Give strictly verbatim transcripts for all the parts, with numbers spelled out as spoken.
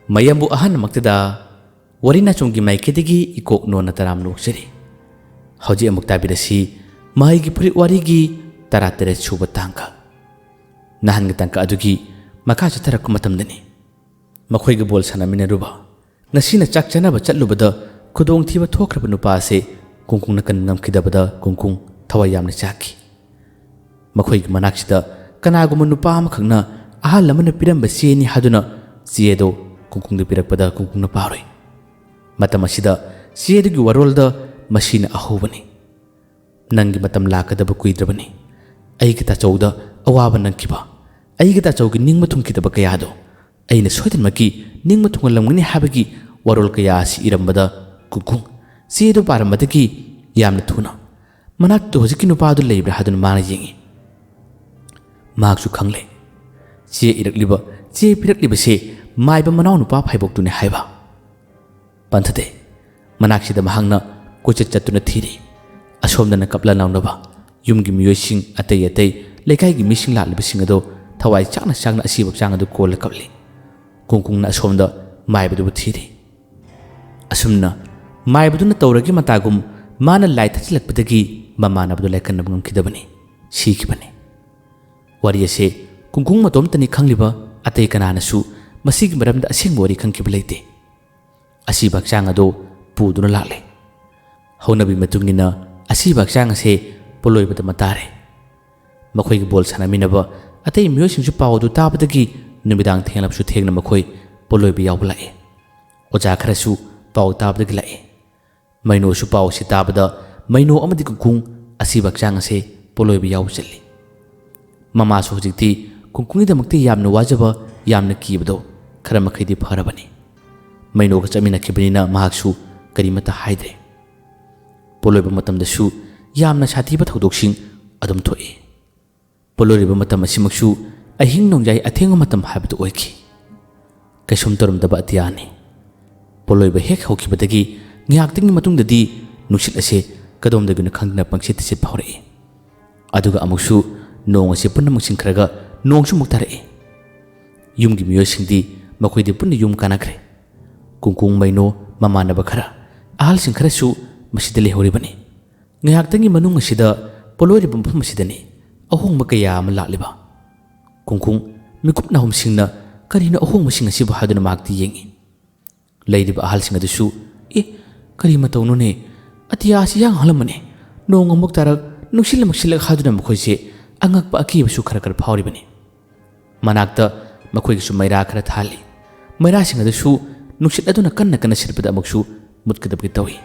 ꯃꯌꯥꯝꯕꯨ ꯑꯍꯥꯟꯕꯃꯛꯇꯗ ꯋꯥꯔꯤ ꯅꯥꯆꯣꯝꯒꯤ ꯃꯥꯏꯀꯩꯗꯒꯤ ꯏꯀꯣꯛ ꯅꯣꯟꯅ ꯇꯔꯥꯝꯅ ꯑꯣꯛꯆꯔꯤ꯫ ꯍꯧꯖꯤꯛ ꯑꯃꯨꯛ ꯇꯥꯕꯤꯔꯁꯤ ꯃꯍꯩꯒꯤ ꯐꯨꯔꯤꯠ ꯋꯥꯔꯤꯒꯤ ꯇꯔꯥꯇꯔꯦꯠ ꯁꯨꯕ ꯇꯥꯡꯀꯛ꯫ ꯅꯍꯥꯟꯒꯤ ꯇꯥꯡꯀꯛ ꯑꯗꯨꯒꯤ ꯃꯈꯥ ꯆꯠꯊꯔꯛꯄ ꯃꯇꯝꯗꯅꯤ꯫ ꯃꯈꯣꯏꯒ ꯕꯣꯜ ꯁꯥꯟꯅꯃꯤꯟꯅꯔꯨꯕ, ꯉꯁꯤꯅ ꯆꯥꯛ ꯆꯥꯅꯕ ꯆꯠꯂꯨꯕꯗ ꯈꯨꯗꯣꯡꯊꯤꯕ ꯊꯣꯛꯈ꯭ꯔꯕ ꯅꯨꯄꯥ ꯑꯁꯤ ꯀꯨꯡꯀꯨꯡꯅ ꯀꯟꯕ ꯉꯝꯈꯤꯗꯕꯗ ꯀꯨꯡꯀꯨꯡ ꯊꯋꯥꯏ ꯌꯥꯝꯅ ꯆꯥꯛꯈꯤ꯫ ꯃꯈꯣꯏꯒꯤ ꯃꯅꯥꯛꯁꯤꯗ ꯀꯅꯥꯒꯨꯝꯕ ꯅꯨꯄꯥ ꯑꯃꯈꯛꯅ ꯑꯍꯜ ꯑꯃꯅ ꯄꯤꯔꯝꯕ ꯆꯦꯅꯤ ꯍꯥꯏꯗꯨꯅ ꯆꯦ ꯑꯗꯨ ꯀꯨꯡꯀꯨꯡꯗ ꯄꯤꯔꯛꯄꯗ ꯀꯨꯡꯀꯨꯡꯅ ꯄꯥꯔꯨꯏ꯫ ꯃꯇꯝ ꯑꯁꯤꯗ ꯆꯦ ꯑꯗꯨꯒꯤ ꯋꯥꯔꯣꯜꯗ ꯃꯁꯤꯅ ꯑꯍꯧꯕꯅꯤ꯫ "ꯅꯪꯒꯤ ꯃꯇꯝ ꯂꯥꯛꯀꯗꯕ ꯀꯨꯏꯗ꯭ꯔꯕꯅꯤ꯫ ꯑꯩꯒꯤ ꯇꯥꯆꯧꯗ ꯑꯋꯥꯕ ꯅꯪꯈꯤꯕ, ꯑꯩꯒꯤ ꯇꯥꯆꯧꯒꯤ ꯅꯤꯡꯕ ꯊꯨꯡꯈꯤꯗꯕ ꯀꯌꯥꯗꯣ ꯑꯩꯅ ꯁꯣꯏꯗꯅꯃꯛꯀꯤ ꯅꯤꯡꯕ ꯊꯨꯡꯍꯜꯂꯝꯒꯅꯤ" ꯍꯥꯏꯕꯒꯤ ꯋꯥꯔꯣꯜ ꯀꯌꯥ ꯑꯁꯤ ꯏꯔꯝꯕꯗ ꯀꯨꯡꯀꯨꯡ ꯆꯦ ꯑꯗꯨ ꯄꯥꯔꯝꯕꯗꯒꯤ ꯌꯥꯝꯅ ꯊꯨꯅ ꯃꯅꯥꯛꯇꯨꯗ ꯍꯧꯖꯤꯛꯀꯤ ꯅꯨꯄꯥꯗꯨ ꯂꯩꯕ꯭ꯔꯥ ꯍꯥꯏꯗꯨꯅ ꯃꯥꯅ ꯌꯦꯡꯉꯤ꯫ ꯃꯍꯥꯛꯁꯨ ꯈꯪꯂꯦ꯫ ꯆꯦ ꯏꯔꯛꯂꯤꯕ, ꯆꯦ ꯄꯤꯔꯛꯂꯤꯕꯁꯦ ꯃꯥꯏꯕ ꯃꯅꯥꯎꯅꯨꯄꯥ ꯐꯥꯏꯕꯣꯛꯇꯨꯅꯤ ꯍꯥꯏꯕ꯫ ꯄꯟꯊꯗꯦ꯫ ꯃꯅꯥꯛꯁꯤꯗ ꯃꯍꯥꯛꯅ ꯀꯣꯏꯆꯠ ꯆꯠꯇꯨꯅ ꯊꯤꯔꯤ꯫ ꯑꯁꯣꯝꯗꯅ ꯀꯞꯂ ꯂꯥꯎꯅꯕ ꯌꯨꯝꯒꯤ ꯃꯤꯑꯣꯏꯁꯤꯡ, ꯑꯇꯩ ꯑꯇꯩ ꯂꯩꯀꯥꯏꯒꯤ ꯃꯤꯁꯤꯡ ꯂꯥꯛꯂꯤꯕꯁꯤꯡ ꯑꯗꯣ ꯊꯋꯥꯏ ꯆꯥꯛꯅ ꯆꯥꯛꯅ ꯑꯁꯤꯕ ꯍꯛꯆꯥꯡ ꯑꯗꯨ ꯀꯣꯜꯂ ꯀꯞꯂꯤ꯫ ꯀꯨꯡꯀꯨꯡꯅ ꯑꯁꯣꯝꯗ ꯃꯥꯏꯕꯗꯨꯕꯨ ꯊꯤꯔꯤ꯫ ꯑꯁꯨꯝꯅ ꯃꯥꯏꯕꯗꯨꯅ ꯇꯧꯔꯒꯦ ꯃꯇꯥꯒꯨꯝ ꯃꯥꯅ ꯂꯥꯏ ꯊꯠꯆꯤꯜꯂꯛꯄꯗꯒꯤ ꯃꯃꯥꯟꯅꯕꯗꯨ ꯂꯥꯏꯀꯟꯅꯕ ꯉꯝꯈꯤꯗꯕꯅꯤ, ꯁꯤꯈꯤꯕꯅꯤ꯫ ꯋꯥꯔꯤ ꯑꯁꯦ ꯀꯨꯡꯀꯨꯡ ꯃꯇꯣꯝꯇꯅꯤ ꯈꯪꯂꯤꯕ, ꯑꯇꯩ ꯀꯅꯥꯅꯁꯨ ꯃꯁꯤꯒꯤ ꯃꯔꯝꯗ ꯑꯁꯦꯡꯕ ꯋꯥꯔꯤ ꯈꯪꯈꯤꯕ ꯂꯩꯇꯦ꯫ ꯑꯁꯤꯕ ꯍꯛꯆꯥꯡ ꯑꯗꯨ ꯄꯨꯗꯨꯅ ꯂꯥꯛꯂꯦ꯫ ꯍꯧꯅꯕꯤ ꯃꯇꯨꯡ ꯏꯟꯅ ꯑꯁꯤꯕ ꯍꯛꯆꯥꯡ ꯑꯁꯦ ꯄꯣꯂꯣꯏꯕꯗ ꯃꯇꯥꯔꯦ꯫ ꯃꯈꯣꯏꯒꯤ ꯕꯣꯜ ꯁꯥꯟꯅꯃꯤꯟꯅꯕ ꯑꯇꯩ ꯃꯤꯑꯣꯏꯁꯤꯡꯁꯨ ꯄꯥꯎ ꯑꯗꯨ ꯇꯥꯕꯗꯒꯤ ꯅꯨꯃꯤꯗꯥꯡ ꯊꯦꯡꯂꯕꯁꯨ ꯊꯦꯡꯅ ꯃꯈꯣꯏ ꯄꯣꯂꯣꯏꯕ ꯌꯥꯎꯕ ꯂꯥꯛꯏ꯫ ꯑꯣꯖꯥ ꯈꯔꯁꯨ ꯄꯥꯎ ꯇꯥꯕꯗꯒꯤ ꯂꯥꯛꯏ꯫ ꯃꯩꯅꯣꯁꯨ ꯄꯥꯎ ꯑꯁꯤ ꯇꯥꯕꯗ ꯃꯩꯅꯣ ꯑꯃꯗꯤ ꯀꯨꯡꯀꯨꯡ ꯑꯁꯤꯕ ꯍꯛꯆꯥꯡ ꯑꯁꯦ ꯄꯣꯂꯣꯏꯕ ꯌꯥꯎꯕ ꯆꯠꯂꯤ꯫ ꯃꯃꯥꯁꯨ ꯍꯧꯖꯤꯛꯇꯤ ꯀꯨꯡꯀꯨꯡꯒꯤꯗꯃꯛꯇ ꯌꯥꯝꯅ ꯋꯥꯖꯕ, ꯌꯥꯝꯅ ꯀꯤꯕꯗꯣ ꯈꯔ ꯃꯈꯩꯗꯤ ꯐꯔꯕꯅꯤ꯫ ꯃꯩꯅꯣꯒ ꯆꯠꯃꯤꯟꯅꯈꯤꯕꯅꯤꯅ ꯃꯍꯥꯛꯁꯨ ꯀꯔꯤꯃꯠꯇ ꯍꯥꯏꯗ꯭ꯔꯦ꯫ ꯄꯣꯂꯣꯏꯕ ꯃꯇꯝꯗꯁꯨ ꯌꯥꯝꯅ ꯁꯥꯊꯤꯕ ꯊꯧꯗꯣꯛꯁꯤꯡ ꯑꯗꯨꯝ ꯊꯣꯛꯏ꯫ ꯄꯣꯂꯣꯏꯔꯤꯕ ꯃꯇꯝ ꯑꯁꯤꯃꯛꯁꯨ ꯑꯍꯤꯡ ꯅꯣꯡꯌꯥꯏ ꯑꯊꯦꯡꯕ ꯃꯇꯝ ꯍꯥꯏꯕꯗꯨ ꯑꯣꯏꯈꯤ꯫ ꯀꯩꯁꯨꯝ ꯇꯧꯔꯝꯗꯕ ꯑꯇꯤꯌꯥꯅꯤ꯫ ꯄꯣꯂꯣꯏꯕ ꯍꯦꯛ ꯍꯧꯈꯤꯕꯗꯒꯤ ꯉꯥꯏꯍꯥꯛꯇꯪꯒꯤ ꯃꯇꯨꯡꯗꯗꯤ ꯅꯨꯡꯁꯤꯠ ꯑꯁꯦ ꯀꯗꯣꯝꯗꯒꯤꯅꯣ ꯈꯪꯗꯅ ꯄꯪꯁꯤꯠꯇ ꯁꯤꯠꯄ ꯍꯧꯔꯛꯏ꯫ ꯑꯗꯨꯒ ꯑꯃꯨꯛꯁꯨ ꯅꯣꯡ ꯑꯁꯤ ꯄꯨꯟꯅ ꯃꯪꯁꯤꯟꯈ꯭ꯔꯒ ꯅꯣꯡꯁꯨ ꯑꯃꯨꯛ ꯇꯥꯔꯛꯏ꯫ ꯌꯨꯝꯒꯤ ꯃꯤꯑꯣꯏꯁꯤꯡꯗꯤ ꯃꯈꯣꯏꯗꯤ ꯄꯨꯟꯅ ꯌꯨꯝ ꯀꯥꯟꯅꯈ꯭ꯔꯦ꯫ ꯀꯨꯡꯀꯨꯡ, ꯃꯩꯅꯣ, ꯃꯃꯥꯟꯅꯕ ꯈꯔ, ꯑꯍꯜꯁꯤꯡ ꯈꯔꯁꯨ ꯃꯁꯤꯗ ꯂꯩꯍꯧꯔꯤꯕꯅꯤ꯫ ꯉꯥꯏꯍꯥꯛꯇꯪꯒꯤ ꯃꯅꯨꯡ ꯑꯁꯤꯗ ꯄꯣꯂꯣꯏꯔꯤꯕ ꯃꯐꯝ ꯑꯁꯤꯗꯅꯤ ꯑꯍꯣꯡꯕ ꯀꯌꯥ ꯑꯃ ꯂꯥꯛꯂꯤꯕ꯫ ꯀꯨꯡꯀꯨꯡ ꯃꯤꯀꯨꯞ ꯅꯥꯍꯨꯝꯁꯤꯡꯅ ꯀꯔꯤꯅꯣ ꯑꯍꯣꯡꯕꯁꯤꯡ ꯑꯁꯤꯕꯨ ꯍꯥꯏꯗꯨꯅ ꯃꯍꯥꯛꯇꯤ ꯌꯦꯡꯏ꯫ ꯂꯩꯔꯤꯕ ꯑꯍꯜꯁꯤꯡ ꯑꯗꯨꯁꯨ, "ꯑꯦ, ꯀꯔꯤ ꯃꯇꯧꯅꯣꯅꯦ? ꯑꯇꯤꯌꯥ ꯑꯁꯤ ꯏꯍꯥꯡ ꯍꯥꯡꯂꯝꯕꯅꯦ꯫ ꯅꯣꯡ ꯑꯃꯨꯛ ꯇꯥꯔꯛ, ꯅꯨꯡꯁꯤꯠ ꯑꯃꯨꯛ ꯁꯤꯠꯂꯛ" ꯍꯥꯏꯗꯨꯅ ꯃꯈꯣꯏꯁꯦ ꯑꯉꯛꯄ ꯑꯀꯤꯕꯁꯨ ꯈꯔ ꯈꯔ ꯐꯥꯎꯔꯤꯕꯅꯤ꯫ ꯃꯅꯥꯛꯇ ꯃꯈꯣꯏꯒꯤꯁꯨ ꯃꯩꯔꯥ ꯈꯔ ꯊꯥꯜꯂꯤ꯫ ꯃꯩꯔꯥꯁꯤꯡ ꯑꯗꯨꯁꯨ ꯅꯨꯡꯁꯤꯠ ꯑꯗꯨꯅ ꯀꯟꯅ ꯀꯟꯅ ꯁꯤꯠꯄꯗ ꯑꯃꯨꯛꯁꯨ ꯃꯨꯠꯀꯗꯕꯒꯤ ꯇꯧꯏ꯫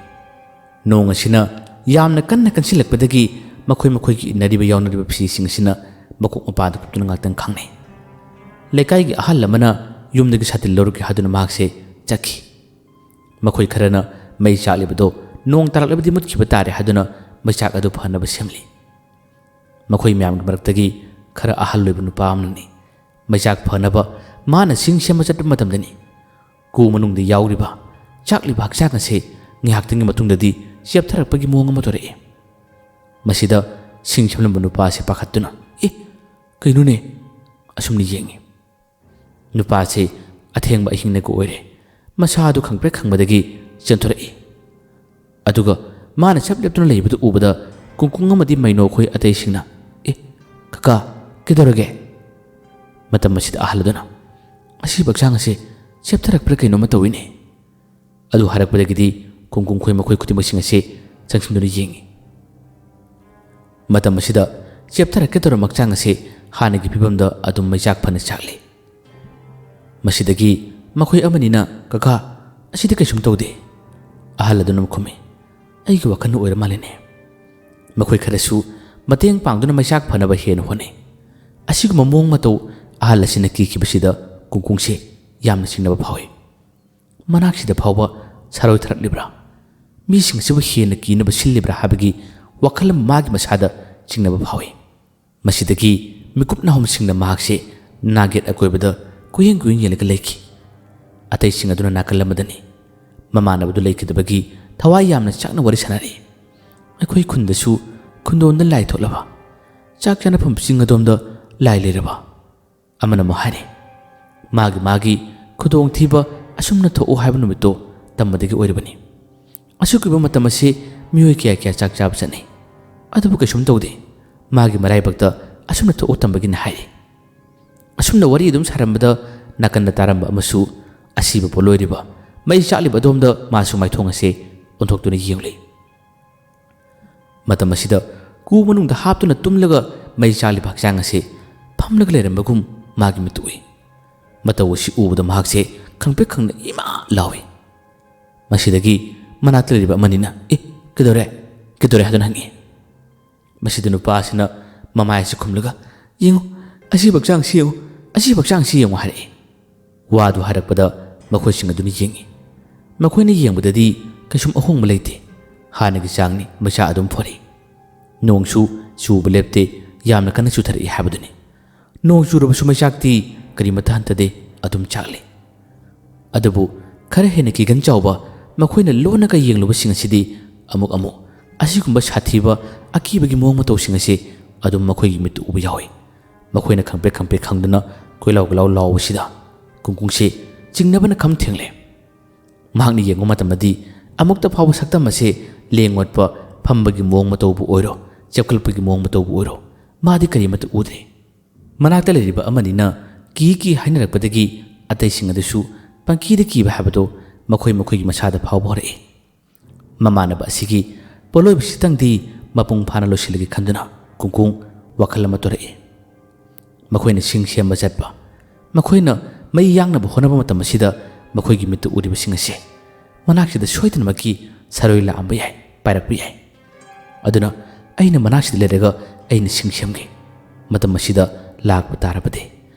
ꯅꯣꯡ ꯑꯁꯤꯅ ꯌꯥꯝꯅ ꯀꯟꯅ ꯀꯟꯁꯤꯜꯂꯛꯄꯗꯒꯤ ꯃꯈꯣꯏ ꯃꯈꯣꯏꯒꯤ ꯏꯟꯅꯔꯤꯕ ꯌꯥꯎꯅꯔꯤꯕ ꯐꯤꯁꯤꯡ ꯑꯁꯤꯅ ꯃꯀꯣꯛ ꯃꯄꯥꯗ ꯀꯨꯞꯇꯨꯅ ꯉꯥꯛꯇꯪ ꯈꯥꯡꯅꯩ꯫ ꯂꯩꯀꯥꯏꯒꯤ ꯑꯍꯜ ꯑꯃꯅ ꯌꯨꯝꯗꯒꯤ ꯁꯥꯇꯤꯟ ꯂꯧꯔꯨꯒꯦ ꯍꯥꯏꯗꯨꯅ ꯃꯍꯥꯛꯁꯦ ꯆꯠꯈꯤ꯫ ꯃꯈꯣꯏ ꯈꯔꯅ ꯃꯩ ꯆꯥꯛꯂꯤꯕꯗꯣ ꯅꯣꯡ ꯇꯥꯔꯛꯂꯕꯗꯤ ꯃꯨꯠꯈꯤꯕ ꯇꯥꯔꯦ ꯍꯥꯏꯗꯨꯅ ꯃꯩꯆꯥꯛ ꯑꯗꯨ ꯐꯅꯕ ꯁꯦꯝꯂꯤ꯫ ꯃꯈꯣꯏ ꯃꯌꯥꯝꯒꯤ ꯃꯔꯛꯇꯒꯤ ꯈꯔ ꯑꯍꯜ ꯑꯣꯏꯕ ꯅꯨꯄꯥ ꯑꯃꯅꯅꯤ ꯃꯩꯆꯥꯛ ꯐꯅꯕ ꯃꯥꯅ ꯁꯤꯡ ꯁꯦꯝꯕ ꯆꯠꯄ ꯃꯇꯝꯗꯅꯤ ꯀꯨ ꯃꯅꯨꯡꯗ ꯌꯥꯎꯔꯤꯕ ꯆꯥꯛꯂꯤꯕ ꯍꯛꯆꯥꯡ ꯑꯁꯦ ꯉꯥꯏꯍꯥꯛꯇꯪꯒꯤ ꯃꯇꯨꯡꯗꯗꯤ ꯆꯦꯞꯊꯔꯛꯄꯒꯤ ꯃꯑꯣꯡ ꯑꯃ ꯇꯧꯔꯛꯏ꯫ ꯃꯁꯤꯗ ꯁꯤꯡ ꯁꯦꯝꯂꯝꯕ ꯅꯨꯄꯥ ꯑꯁꯤ ꯄꯥꯈꯠꯇꯨꯅ, "ꯑꯦ, ꯀꯩꯅꯣꯅꯦ?" ꯑꯁꯨꯝꯅ ꯌꯦꯡꯉꯤ꯫ ꯅꯨꯄꯥꯁꯤ ꯑꯊꯦꯡꯕ ꯑꯍꯤꯡꯅꯒ ꯑꯣꯏꯔꯦ꯫ ꯃꯁꯥꯗꯨ ꯈꯪꯄ꯭ꯔꯦꯛ ꯈꯪꯕꯗꯒꯤ ꯆꯦꯟꯊꯣꯔꯛꯏ꯫ ꯑꯗꯨꯒ ꯃꯥꯅ ꯆꯞ ꯂꯦꯞꯇꯨꯅ ꯂꯩꯕꯗꯨ ꯎꯕꯗ ꯀꯨꯡꯀꯨꯡ ꯑꯃꯗꯤ ꯃꯩꯅꯣ ꯑꯩꯈꯣꯏ ꯑꯇꯩꯁꯤꯡꯅ, "ꯑꯦ, ꯀꯀꯥ, ꯀꯩꯗꯧꯔꯒꯦ?" ꯃꯇꯝ ꯑꯁꯤꯗ ꯑꯍꯜ ꯑꯗꯨꯅ, "ꯑꯁꯤꯕ ꯍꯛꯆꯥꯡ ꯑꯁꯦ ꯆꯦꯞꯊꯔꯛꯄ꯭ꯔꯥ ꯀꯩꯅꯣꯝꯃ ꯇꯧꯏꯅꯦ"꯫ ꯑꯗꯨ ꯍꯥꯏꯔꯛꯄꯗꯒꯤꯗꯤ ꯀꯨꯡꯀꯨꯡ ꯈꯣꯏ ꯃꯈꯣꯏ ꯈꯨꯗꯤꯡꯃꯛꯁꯤꯡ ꯑꯁꯦ ꯆꯪꯁꯤꯟꯗꯨꯅ ꯌꯦꯡꯉꯤ꯫ ꯃꯇꯝ ꯑꯁꯤꯗ ꯆꯦꯞꯊꯔꯛꯀꯦ ꯇꯧꯔꯝꯕ ꯍꯛꯆꯥꯡ ꯑꯁꯤ ꯍꯥꯟꯅꯒꯤ ꯐꯤꯕꯝꯗ ꯑꯗꯨꯝ ꯃꯩꯆꯥꯛ ꯐꯅ ꯆꯥꯛꯂꯤ꯫ ꯃꯁꯤꯗꯒꯤ ꯃꯈꯣꯏ ꯑꯃꯅꯤꯅ, "ꯀꯀꯥ, ꯑꯁꯤꯗꯤ ꯀꯩꯁꯨꯝ ꯇꯧꯗꯦ"꯫ ꯑꯍꯜ ꯑꯗꯨꯅ ꯈꯨꯝꯃꯤ, "ꯑꯩꯒꯤ ꯋꯥꯈꯜꯅ ꯑꯣꯏꯔ ꯃꯥꯜꯂꯦꯅꯦ"꯫ ꯃꯈꯣꯏ ꯈꯔꯁꯨ ꯃꯇꯦꯡ ꯄꯥꯡꯗꯨꯅ ꯃꯩꯆꯥꯛ ꯐꯅꯕ ꯍꯦꯟꯅ ꯍꯣꯠꯅꯩ꯫ ꯑꯁꯤꯒꯨꯝꯕ ꯃꯑꯣꯡ ꯃꯇꯧ ꯑꯍꯜ ꯑꯁꯤꯅ ꯀꯤꯈꯤꯕꯁꯤꯗ ꯀꯨꯡꯀꯨꯡꯁꯦ ꯌꯥꯝꯅ ꯆꯤꯡꯅꯕ ꯐꯥꯎꯏ꯫ ꯃꯅꯥꯛꯁꯤꯗ ꯐꯥꯎꯕ ꯁꯥꯔꯣꯏ ꯊꯥꯔꯛꯂꯤꯕ꯭ꯔꯥ? ꯃꯤꯁꯤꯡ ꯑꯁꯤꯕꯨ ꯍꯦꯟꯅ ꯀꯤꯅꯕ ꯁꯤꯜꯂꯤꯕ꯭ꯔꯥ ꯍꯥꯏꯕꯒꯤ ꯋꯥꯈꯜ ꯑꯃ ꯃꯥꯒꯤ ꯃꯁꯥꯗ ꯆꯤꯡꯅꯕ ꯐꯥꯎꯏ꯫ ꯃꯁꯤꯗꯒꯤ ꯃꯤꯀꯨꯞ ꯅꯥꯍꯨꯝꯁꯤꯡꯅ ꯃꯍꯥꯛꯁꯦ ꯅꯥꯒꯦꯠ ꯑꯀꯣꯏꯕꯗ ꯀꯨꯌꯦꯡ ꯀꯨꯌꯦꯡ ꯌꯦꯡꯂꯒ ꯂꯩꯈꯤ꯫ ꯑꯇꯩꯁꯤꯡ ꯑꯗꯨꯅ ꯅꯥꯀꯜ ꯑꯃꯗꯅꯤ꯫ ꯃꯃꯥꯟꯅꯕꯗꯨ ꯂꯩꯈꯤꯗꯕꯒꯤ ꯊꯋꯥꯏ ꯌꯥꯝꯅ ꯆꯥꯛꯅ ꯋꯥꯔꯤ ꯁꯥꯟꯅꯔꯤ꯫ "ꯑꯩꯈꯣꯏ ꯈꯨꯟꯗꯁꯨ ꯈꯨꯟꯗꯣꯟꯗ ꯂꯥꯏ ꯊꯣꯛꯂꯕ? ꯆꯥꯛ ꯆꯥꯅꯐꯝ ꯆꯤꯡ ꯑꯗꯣꯝꯗ ꯂꯥꯏ ꯂꯩꯔꯕ?" ꯑꯃꯅ ꯑꯃꯨꯛ ꯍꯥꯏꯔꯤ, "ꯃꯥꯒꯤ ꯃꯥꯒꯤ ꯈꯨꯗꯣꯡꯊꯤꯕ ꯑꯁꯨꯝꯅ ꯊꯣꯛꯎ ꯍꯥꯏꯕ ꯅꯨꯃꯤꯠꯇꯣ ꯇꯝꯕꯗꯒꯤ ꯑꯣꯏꯔꯕꯅꯤ꯫ ꯑꯁꯨꯛ ꯀꯨꯏꯕ ꯃꯇꯝ ꯑꯁꯤ ꯃꯤꯑꯣꯏ ꯀꯌꯥ ꯀꯌꯥ ꯆꯥꯛ ꯆꯥꯕ ꯆꯠꯅꯩ, ꯑꯗꯨꯕꯨ ꯀꯩꯁꯨꯝ ꯇꯧꯗꯦ꯫ ꯃꯥꯒꯤ ꯃꯔꯥꯏꯕꯛꯇ ꯑꯁꯨꯝꯅ ꯊꯣꯛꯎ ꯇꯝꯕꯒꯤꯅ ꯍꯥꯏꯔꯤ꯫ ꯑꯁꯨꯝꯅ ꯋꯥꯔꯤ ꯑꯗꯨꯝ ꯁꯥꯔꯝꯕꯗ ꯅꯥꯀꯟꯗ ꯇꯥꯔꯝꯕ ꯑꯃꯁꯨ ꯑꯁꯤꯕ ꯄꯣꯠꯂꯣꯏꯔꯤꯕ ꯃꯩ ꯆꯥꯛꯂꯤꯕ ꯑꯗꯣꯝꯗ ꯃꯥꯁꯨ ꯃꯥꯏꯊꯣꯡ ꯑꯁꯦ ꯑꯣꯟꯊꯣꯛꯇꯨꯅ ꯌꯦꯡꯂꯤ꯫ ꯃꯇꯝ ꯑꯁꯤꯗ ꯀꯨ ꯃꯅꯨꯡꯗ ꯍꯥꯞꯇꯨꯅ ꯇꯨꯝꯂꯒ ꯃꯩ ꯆꯥꯛꯂꯤꯕ ꯍꯛꯆꯥꯡ ꯑꯁꯤ ꯐꯝꯂꯒ ꯂꯩꯔꯝꯕꯒꯨꯝ ꯃꯥꯒꯤ ꯃꯤꯠꯇ ꯎꯏ꯫ ꯃꯇꯧ ꯑꯁꯤ ꯎꯕꯗ ꯃꯍꯥꯛꯁꯦ ꯈꯪꯄ꯭ꯔꯦꯛ ꯈꯪꯅ ꯏꯃꯥ ꯂꯥꯎꯏ꯫ ꯃꯁꯤꯗꯒꯤ ꯃꯅꯥꯛꯇ ꯂꯩꯔꯤꯕ ꯑꯃꯅꯤꯅ, "ꯑꯦ, ꯀꯩꯗꯧꯔꯦ? ꯀꯩꯗꯧꯔꯦ?" ꯍꯥꯏꯗꯨꯅ ꯍꯪꯉꯤ꯫ ꯃꯁꯤꯗ ꯅꯨꯄꯥ ꯑꯁꯤꯅ ꯃꯃꯥꯏ ꯑꯁꯤ ꯈꯨꯝꯂꯒ, "ꯌꯦꯡꯉꯨ, ꯑꯁꯤꯕ ꯍꯛꯆꯥꯡꯁꯤ ꯌꯦꯡꯉꯨ, ꯑꯁꯤꯕ ꯍꯛꯆꯥꯡꯁꯤ ꯌꯦꯡꯉꯨ" ꯍꯥꯏꯔꯛꯏ꯫ ꯋꯥꯗꯨ ꯍꯥꯏꯔꯛꯄꯗ ꯃꯈꯣꯏꯁꯤꯡ ꯑꯗꯨꯅ ꯌꯦꯡꯉꯤ꯫ ꯃꯈꯣꯏꯅ ꯌꯦꯡꯕꯗꯗꯤ ꯀꯩꯁꯨꯝ ꯑꯍꯣꯡꯕ ꯂꯩꯇꯦ꯫ ꯍꯥꯟꯅꯒꯤ ꯆꯥꯡꯅꯤ, ꯃꯩꯁꯥ ꯑꯗꯨꯝ ꯐꯣꯔꯛꯏ꯫ ꯅꯣꯡꯁꯨ ꯆꯨꯕ ꯂꯦꯞꯇꯦ, ꯌꯥꯝꯅ ꯀꯟꯅ ꯆꯨꯊꯔꯛꯏ ꯍꯥꯏꯕꯗꯨꯅꯤ꯫ ꯅꯣꯡ ꯆꯨꯔꯕꯁꯨ ꯃꯩꯆꯥꯛꯇꯤ ꯀꯔꯤꯃꯠꯇ ꯍꯟꯊꯗꯦ, ꯑꯗꯨꯝ ꯆꯥꯛꯂꯤ꯫ ꯑꯗꯨꯕꯨ ꯈꯔ ꯍꯦꯟꯅ ꯀꯤꯒꯟ ꯆꯥꯎꯕ ꯃꯈꯣꯏꯅ ꯂꯣꯟꯅꯒ ꯌꯦꯡꯂꯨꯕꯁꯤꯡ ꯑꯁꯤꯗꯤ ꯑꯃꯨꯛ ꯑꯃꯨꯛ ꯑꯁꯤꯒꯨꯝꯕ ꯁꯥꯊꯤꯕ ꯑꯀꯤꯕꯒꯤ ꯃꯑꯣꯡ ꯃꯇꯧꯁꯤꯡ ꯑꯁꯤ ꯑꯗꯨꯝ ꯃꯈꯣꯏꯒꯤ ꯃꯤꯠꯇ ꯎꯕ ꯌꯥꯎꯏ꯫ ꯃꯈꯣꯏꯅ ꯈꯪꯄ꯭ꯔꯦꯛ ꯈꯪꯄ꯭ꯔꯦꯛ ꯈꯪꯗꯨꯅ ꯀꯣꯏꯂꯥꯎ ꯀꯣꯏꯂꯥꯎ ꯂꯥꯎꯕꯁꯤꯗ ꯀꯨꯡꯀꯨꯡꯁꯦ ꯆꯤꯡꯅꯕꯅ ꯈꯝ ꯊꯦꯡꯂꯦ꯫ ꯃꯍꯥꯛꯅ ꯌꯦꯡꯕ ꯃꯇꯝꯗꯗꯤ ꯑꯃꯨꯛꯇ ꯐꯥꯎꯕ ꯁꯛꯇꯝ ꯑꯁꯦ ꯂꯦꯡ ꯑꯣꯠꯄ, ꯐꯝꯕꯒꯤ ꯃꯑꯣꯡ ꯃꯇꯧꯕꯨ ꯑꯣꯏꯔꯣ, ꯆꯦꯞꯈꯠꯂꯛꯄꯒꯤ ꯃꯑꯣꯡ ꯃꯇꯧꯕꯨ ꯑꯣꯏꯔꯣ, ꯃꯥꯗꯤ ꯀꯔꯤꯃꯠꯇ ꯎꯗ꯭ꯔꯦ꯫ ꯃꯅꯥꯛꯇ ꯂꯩꯔꯤꯕ ꯑꯃꯅꯤꯅ ꯀꯤ ꯀꯤ ꯍꯥꯏꯅꯔꯛꯄꯗꯒꯤ ꯑꯇꯩꯁꯤꯡ ꯑꯗꯨꯁꯨ ꯄꯪꯀꯤꯗ ꯀꯤꯕ ꯍꯥꯏꯕꯗꯣ ꯃꯈꯣꯏ ꯃꯈꯣꯏꯒꯤ ꯃꯁꯥꯗ ꯐꯥꯎꯕ ꯍꯧꯔꯛꯏ꯫ ꯃꯃꯥꯟꯅꯕ ꯑꯁꯤꯒꯤ ꯄꯣꯠꯂꯣꯏꯕꯁꯤꯇꯪꯗꯤ ꯃꯄꯨꯡ ꯐꯥꯅ ꯂꯣꯏꯁꯤꯜꯂꯒꯦ ꯈꯟꯗꯨꯅ ꯀꯨꯡꯀꯨꯡ ꯋꯥꯈꯜ ꯑꯃ ꯇꯧꯔꯛꯏ꯫ ꯃꯈꯣꯏꯅ ꯁꯤꯡ ꯁꯦꯝꯕ ꯆꯠꯄ, ꯃꯈꯣꯏꯅ ꯃꯩ ꯌꯥꯡꯅꯕ ꯍꯣꯠꯅꯕ ꯃꯇꯝ ꯑꯁꯤꯗ ꯃꯈꯣꯏꯒꯤ ꯃꯤꯠꯇ ꯎꯔꯤꯕꯁꯤꯡ ꯑꯁꯦ ꯃꯅꯥꯛꯁꯤꯗ ꯁꯣꯏꯗꯅꯃꯛꯀꯤ ꯁꯔꯣꯏ ꯂꯥꯛꯑꯝꯕ ꯌꯥꯏ, ꯄꯥꯏꯔꯛꯄ ꯌꯥꯏ꯫ ꯑꯗꯨꯅ ꯑꯩꯅ ꯃꯅꯥꯛꯁꯤꯗ ꯂꯩꯔꯒ ꯑꯩꯅ ꯁꯤꯡ ꯁꯦꯝꯒꯦ꯫ ꯃꯇꯝ ꯑꯁꯤꯗ ꯂꯥꯛꯄ ꯇꯥꯔꯕꯗꯤ